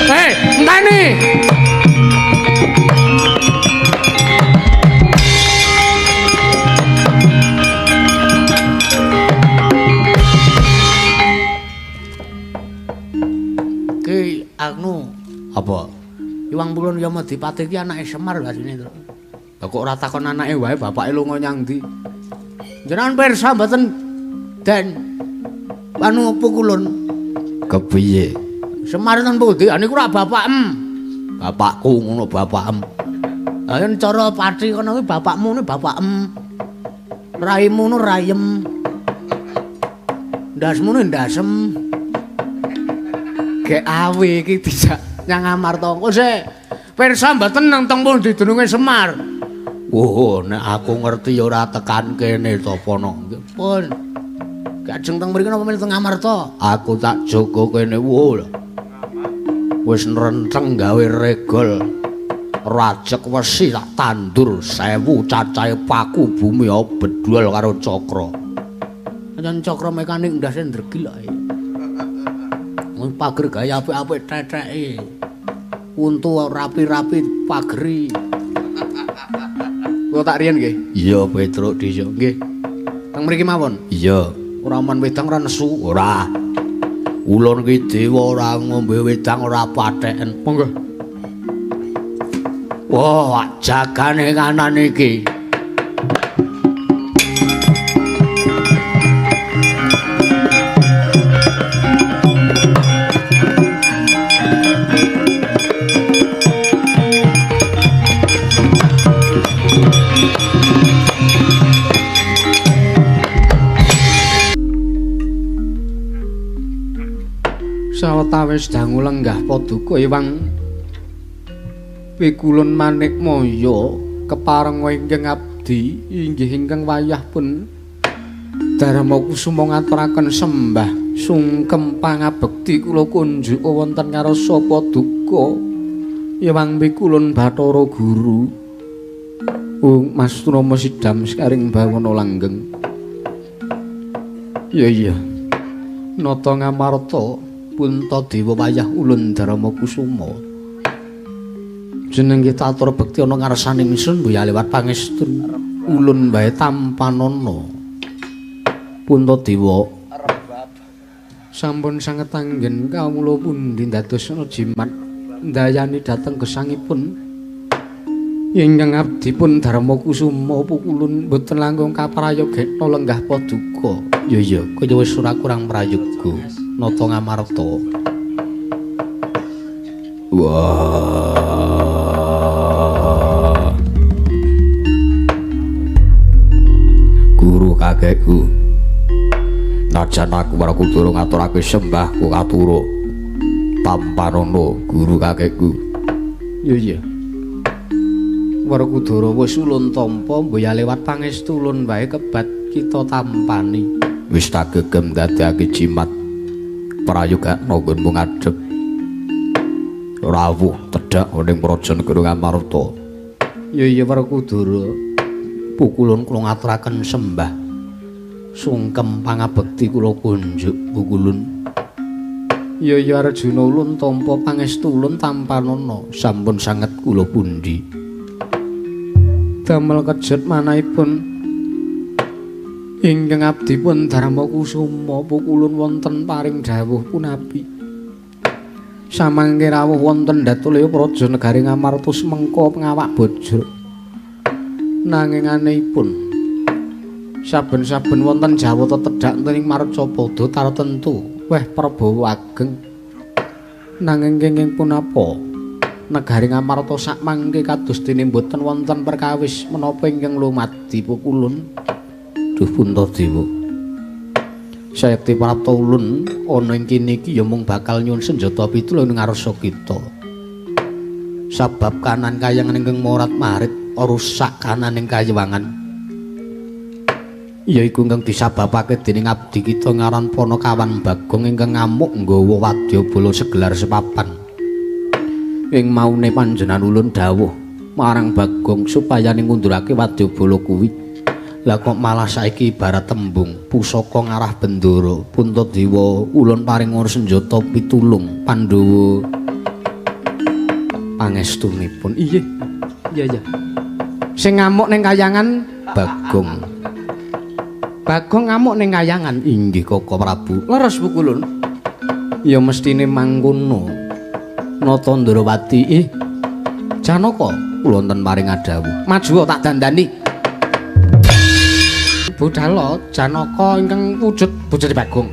Hei, enteni. Ki anu apa? Iwang Pulun Yamadipati ki anake Semar lho asline, Tru. Lah kok ora takon anake wae bapake lunga nyang ndi? Jenengan pirsa mboten, Den? Anu Pukulun. Kepiye? Semar ten pundi? Niku ora bapakem. Bapakku ngono bapakem. Ha yen cara pati kono kuwi bapakmu ne bapakem. Raimu nu rayem. Ndasmu ne ndasem. Gek awe iki dijak nyang Amarta. Engko sik pirsa mboten nang teng pundi dununge Semar. Oh, nek aku ngerti ya ora tekan kene to Pono. Pun. Gajeng teng mriki napa milih teng Amarta? Aku tak jaga kene. Wo. Wis nrenteng gawe regol. Rajek wesi tak tandur 1000 cacahe paku bumi bedol karo cakra. Pancen cakra mekanik ndase ndregil kok. Wong pager gawe apik-apik tetheke. Untu rapi-rapi pageri. Kula tak riyen nggih. Iya, Petruk dhisik nggih. Teng mriki mawon. Iya. Ora man wedang ora nesu. Ora. Ulun ki dewa ora ngombe wedang ora patheken. Monggo. Wah, jagane kanan iki. Sawetawis dangu lenggah paduka Iwang Pikulun Manikmaya keparenga ingkang abdi inggih ingkang wayah pun Darma Kusuma ngaturaken sembah sungkem pangabekti kula kunjuk wonten ngarsa paduka Iwang Pikulun Bathara Guru Ung Mas Tunama Sidam sekaring bawana langgeng. Iya iya Nata Ngamarta Puntadewa wayah ulun Darma Kusuma. Jeneng kita atur bekti ana ngarsane ingsun mbuya liwat pangestu ulun bae tampanana. Puntadewa sampun sanget anggen kawula pundi ndadosna jimat ndayani dhateng gesangipun ingkang abdi pun Darma Kusuma pukulun mboten langkung kaprayogena lenggah paduka. Ya iya kaya wis ora kurang prayoga. Nata Ngamarta. Wah. Guru kakekku. Najan aku Werkudara ngaturake sembahku katura. Tampanana guru kakekku. Ya iya. Werkudara wis ulun tampa mboya lewat pangestu ulun wae kebat kita tampani. Wis tak gegem dadekake jimat. Prayogana nggonmu ngadhep rawuh tedhak ning praja negara Ngamarta. Ya iya Werkudara pukulun kula ngaturaken sembah sungkem pangabekti kula kunjuk pukulun. Ya iya Arjuna ulun tampa pangestu ulun tampanana sampun sanget kula pundi. Damel kejet manahipun ingkang abdi pun Darma Kusuma pukulun wonten paring dawuh punapi. Samangke rawuh wonten Datulaya praja negari Ngamarta semengka pengawak bajra. Nanging anehipun saben-saben wonten jawata tedhak ing marcapada tartentu weh Prabawa ageng. Nanging kenging punapa negari Ngamarta sakmangke kados dene mboten wonten perkawis menapa ingkang lumadi pukulun. Duh Puntadewa. Sayekti prapta ulun ana ing kene iki ya mung bakal nyuwun senjata pitulung ing ngarsa kita. Sabab kanan kayangan ingkang morat-marit rusak kanan ing kayewangan. Yaiku ingkang disababake dening abdi kita ngaran Panakawan Bagong ingkang ngamuk nggawa wadyabala segelar sepapan. Ing maune panjenengan ulun dawuh marang Bagong supaya ngundurake wadyabala kuwi. Lah kok malah saiki ibarat tembung pusaka ngarah bendara. Puntadewa ulun paring senjata pitulung Pandhawa pangestunipun. Iya. Iya iya. Sing ngamuk ning kayangan Bagong. Bagong ngamuk ning kayangan. Inggih Koko Prabu. Leres pukulun. Ya mestine mangkono. Nata Ndrawati, Janaka kula wonten paring adhawuh. Maju tak dandani. Budhala Janaka ingkang wujud bojone Bagong.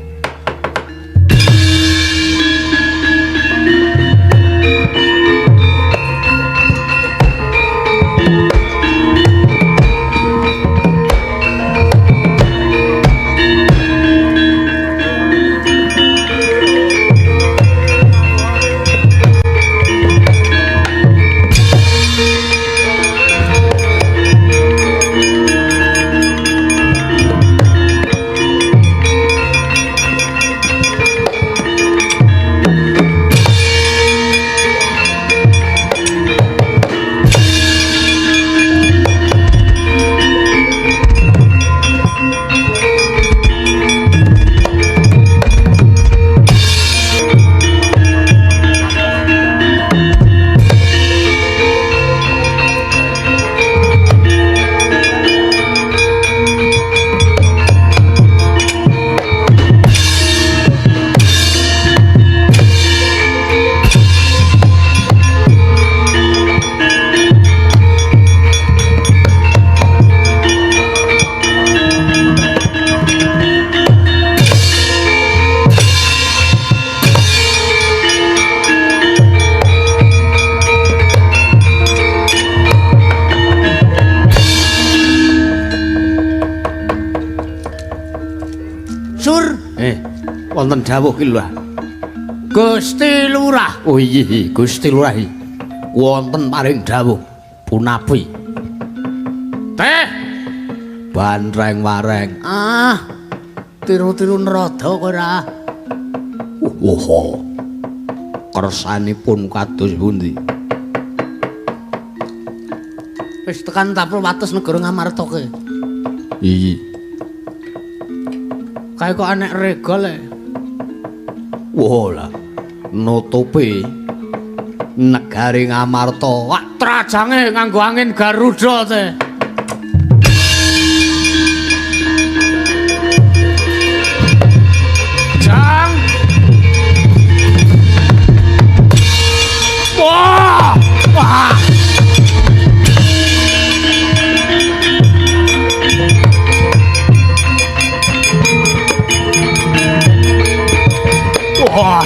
Wonten dawuh ki lho. Gusti Lurah. Oh iya, Gusti Lurah. Wonten paring dawuh punapi. Teh. Bantreng wareng. Ah. Tiru-tiru nerada kowe ora. Oh. Kersanipun kados pundi? Wis tekan tapel wates negara Ngamarta ke. Iya. Kae kok anek regol e. Wah lah, nutupi negari Ngamarta. Wah, trajange nganggo angin Garuda teh. Jang. Wah, wah. Wah.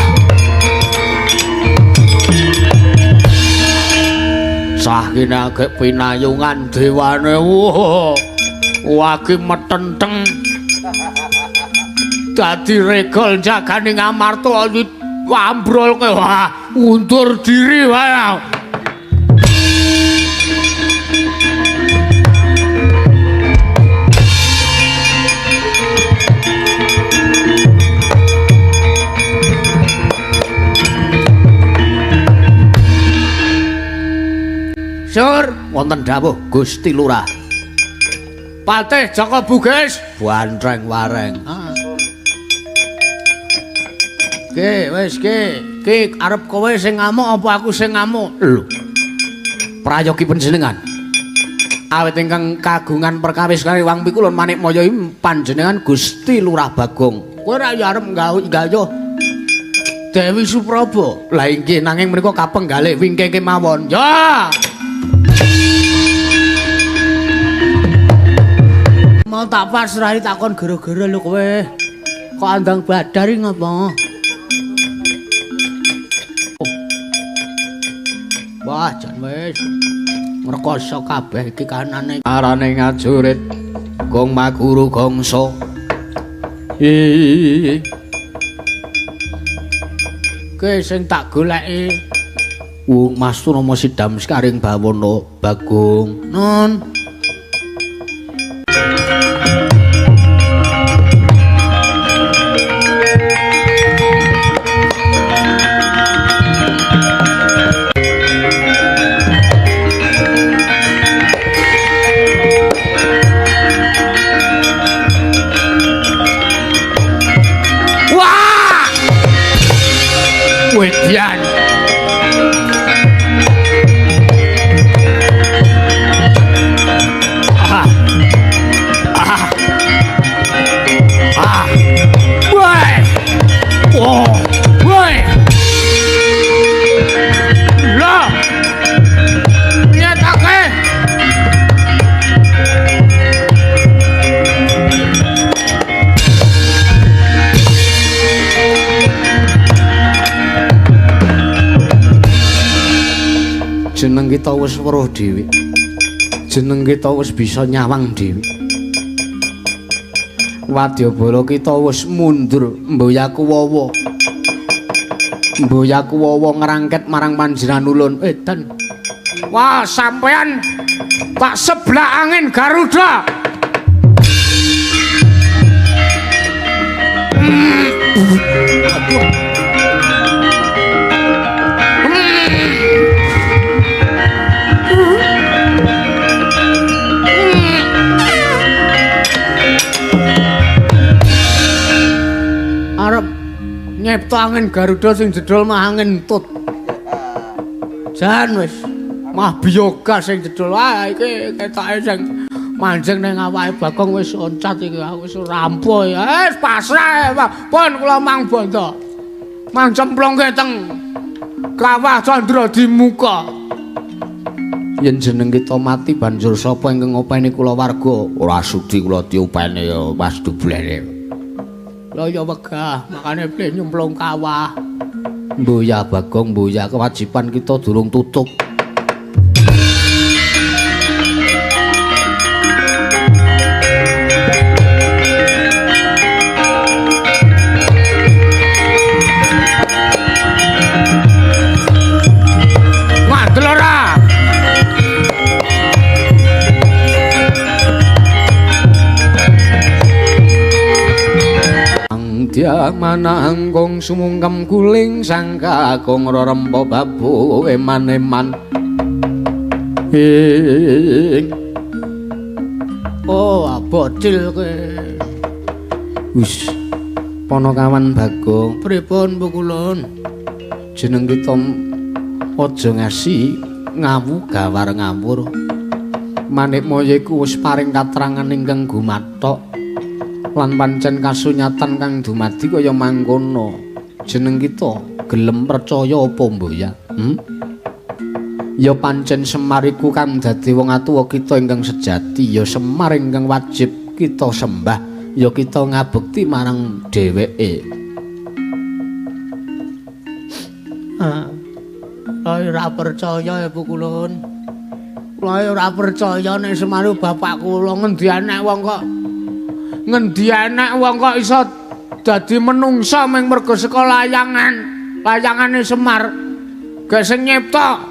Sah kinagek pinayungan dewane. Wah. Wagi metenteng. Dadi regol jagane Ngamarta ambrol kowe. Wah, undur diri wae. Sur, wonten dawuh Gusti Lurah. Patih Jaka Bugis, bantreng wareng. Ki, wis ki. Ki arep kowe sing ngamuk apa aku sing ngamuk? Lho. Prayogi panjenengan. Awit ingkang kagungan perkawis kali Wang Pikulun Manikmaya panjenengan Gusti Lurah Bagong. Kowe ora ya arep gayuh Dewi Supraba. Lah inggih nanging menika kapenggalih wingking kemawon. Ya. Mau tak pasrahi takon gara-gara lho kowe. Kok andang badar iki ngapa? Wah, jan wis ngrekoso kabeh iki kanane. Arane ngajurit Gong Maguru Gongso. Ki sing tak goleki Wong Mas Turama Sidam Sekaring Bawana Bagong. Nun. Jeneng kita wis weruh dhewe. Jeneng kita wis bisa nyawang dhewe. Wadyabala kita wis mundur mboya kuwawa. Mboya kuwawa ngrangket marang panjenengan ulun. Edan. Wah, sampean tak sebelah angin Garuda. Aduh. Arep nyipta angin Garuda sing jedul mah angin tut. Jan wis mah biogas sing jedul. Wah, iki ketoke sing manjing ning awake Bagong wis loncat iki, aku wis rampuh ya. Wis pasrah. Pun kula mang bondo. Mang cemplungke teng Kawah Candra Dimuka. Yen jeneng kita mati banjur sapa ingkang ngopeni kula warga? Ora sudi kula diopeni ya Mas Dublene. Lha ya wegah, makane pleh nyemplung kawah. Mboya Bagong, mboya kewajiban kita durung tutup. Ngandel ora? Dia mananggung sumungkem guling sang kakung rerempa babu eman-eman. Ing. Oh, bocil kowe. Wis Panakawan Bagong, pripun pukulun? Jeneng kita aja ngasi ngawu gawar ngawur. Manikmaya iku wis paring katrangan ingkang gumathok. Lan pancen kasunyatan kang dumadi kaya mangkono. Jeneng kita gelem percaya apa mboya? Ya pancen Semar iku kang dadi wong atuwa kita ingkang sejati, ya Semar ingkang wajib kita sembah, ya kita ngabekti marang dheweke. Ora percaya ya pukulun. Kula ora percaya nek Semar bapak kula. Ngendi enek wong kok ngendi enek wong kok iso dadi menungsa mung mergo saka layangan, layangane Semar. Gak sing nyipta.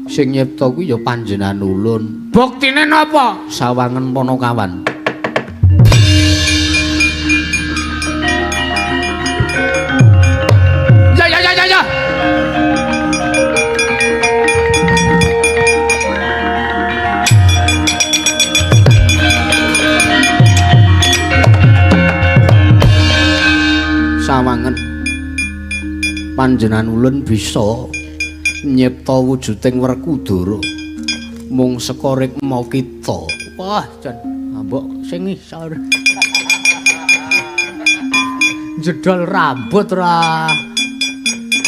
Sing nyipta kuwi ya panjenengan ulun. Buktine napa? Sawangen Panakawan. Ya ya ya ya ya. Sawangen panjenengan ulun bisa nyipta wujuding Werkudara mung saka rikma kita. Wah, jan ambok sing ngisor. Jedol rambut ra.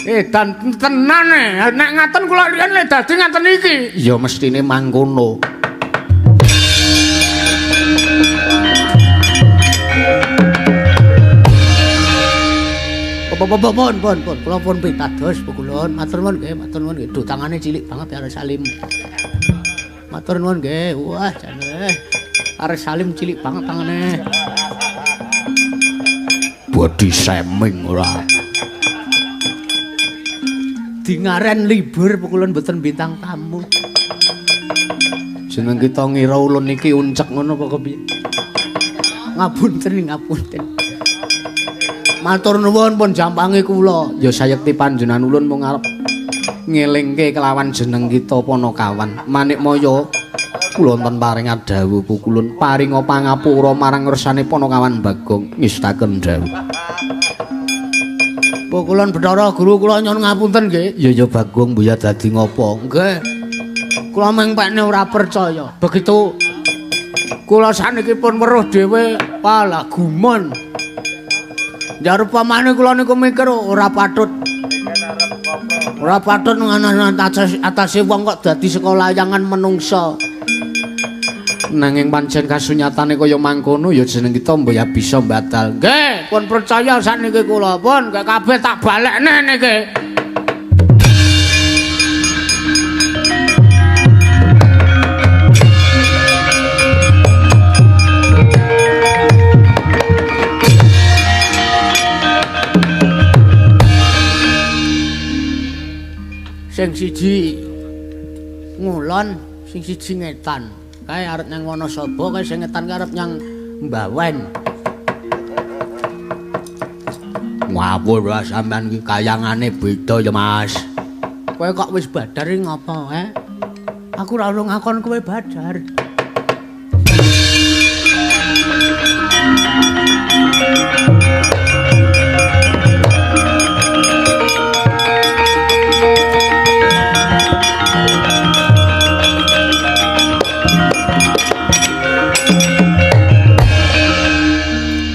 Dan tenan e, nek ngaten kula riyen le dadi ngaten iki. Ya mestine mangkono. Pun pun pun kula pun pitados pukulun. Matur nuwun nggih, matur nuwun nggih. Duh, tangane cilik banget arep salim. Matur nuwun nggih. Wah, jane arep salim cilik banget tangane. Body shaming ora. Dingaren libur pukulun mboten bintang tamu. Jeneng kita ngira ulun iki uncek ngono apa kepiye? Ngapunten, ngapunten. Matur nuwun pun jampangi kula. Ya sayekti panjenengan ulun mung arep ngelingke kelawan jeneng kita Panakawan. Manikmaya kula wonten paring dawuh pukulun paringa pangapura marang ngersane Panakawan Bagong ngestaken dawuh. Pukulun Bathara Guru kula nyuwun ngapunten nggih. Ya ya Bagong mbuya dadi ngopo? Nggih. Kula mung pekne ora percaya. Begitu kula saniki pun weruh dhewe, walah gumun. Ya rupamane kula niku mikir ora patut. Ora patut ngono atase wong kok dadi saka layangan menungsa. Nanging pancen kasunyatane kaya mangkono ya jeneng kita mbok ya bisa mbatal. Nggih, pun percaya sakniki kula pun kabeh tak balekne niki. Sing siji ngulon, sing siji ngetan. Kae arep nyang Wonosobo, kae sing ngetan kae arep nyang Mbawen. Ngawur wae sampean iki kayangane beda ya, Mas. Kowe kok wis badar iki ngopo, eh? Aku ora urung ngakon kowe badar.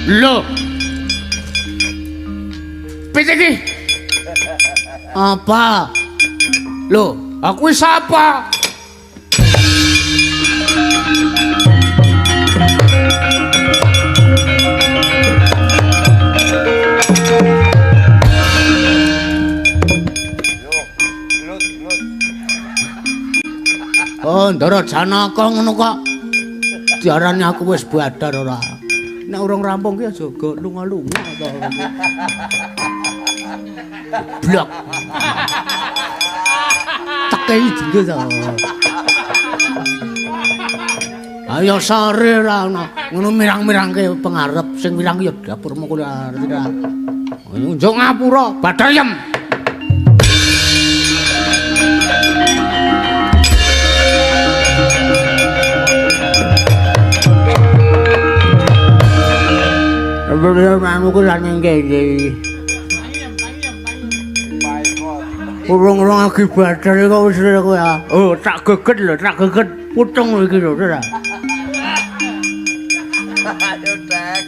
Lho. Piye iki? Apa? Lho, aku wis sapa? Oh, Ndara Janaka ngono kok. Diarani aku wis badar ora. Nek urung rampung ki aja go lunga-lunga to. Blok. Tekei dinggo to. Ayo sore ora ono. Ngono mirang-mirangke pengarep sing mirang ya dapurmu kuwi arep ora. Njuk ngapura, badar yem. Anu ku lan ning kene. Urung-urung agi badar kok wis kowe ya. Oh, tak geget lho, tak geget putung lho iki lho, ora. Ayo, Tek.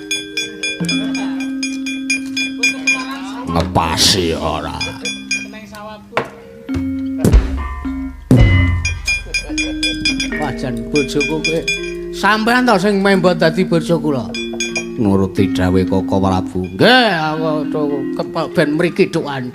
Ngepasi ora. Wah, jan bojoku kowe. Sampeyan to sing membo dadi bojo kula. Nuruti dawuh Koko Prabu. Nggih, aku ben mriki dhukan.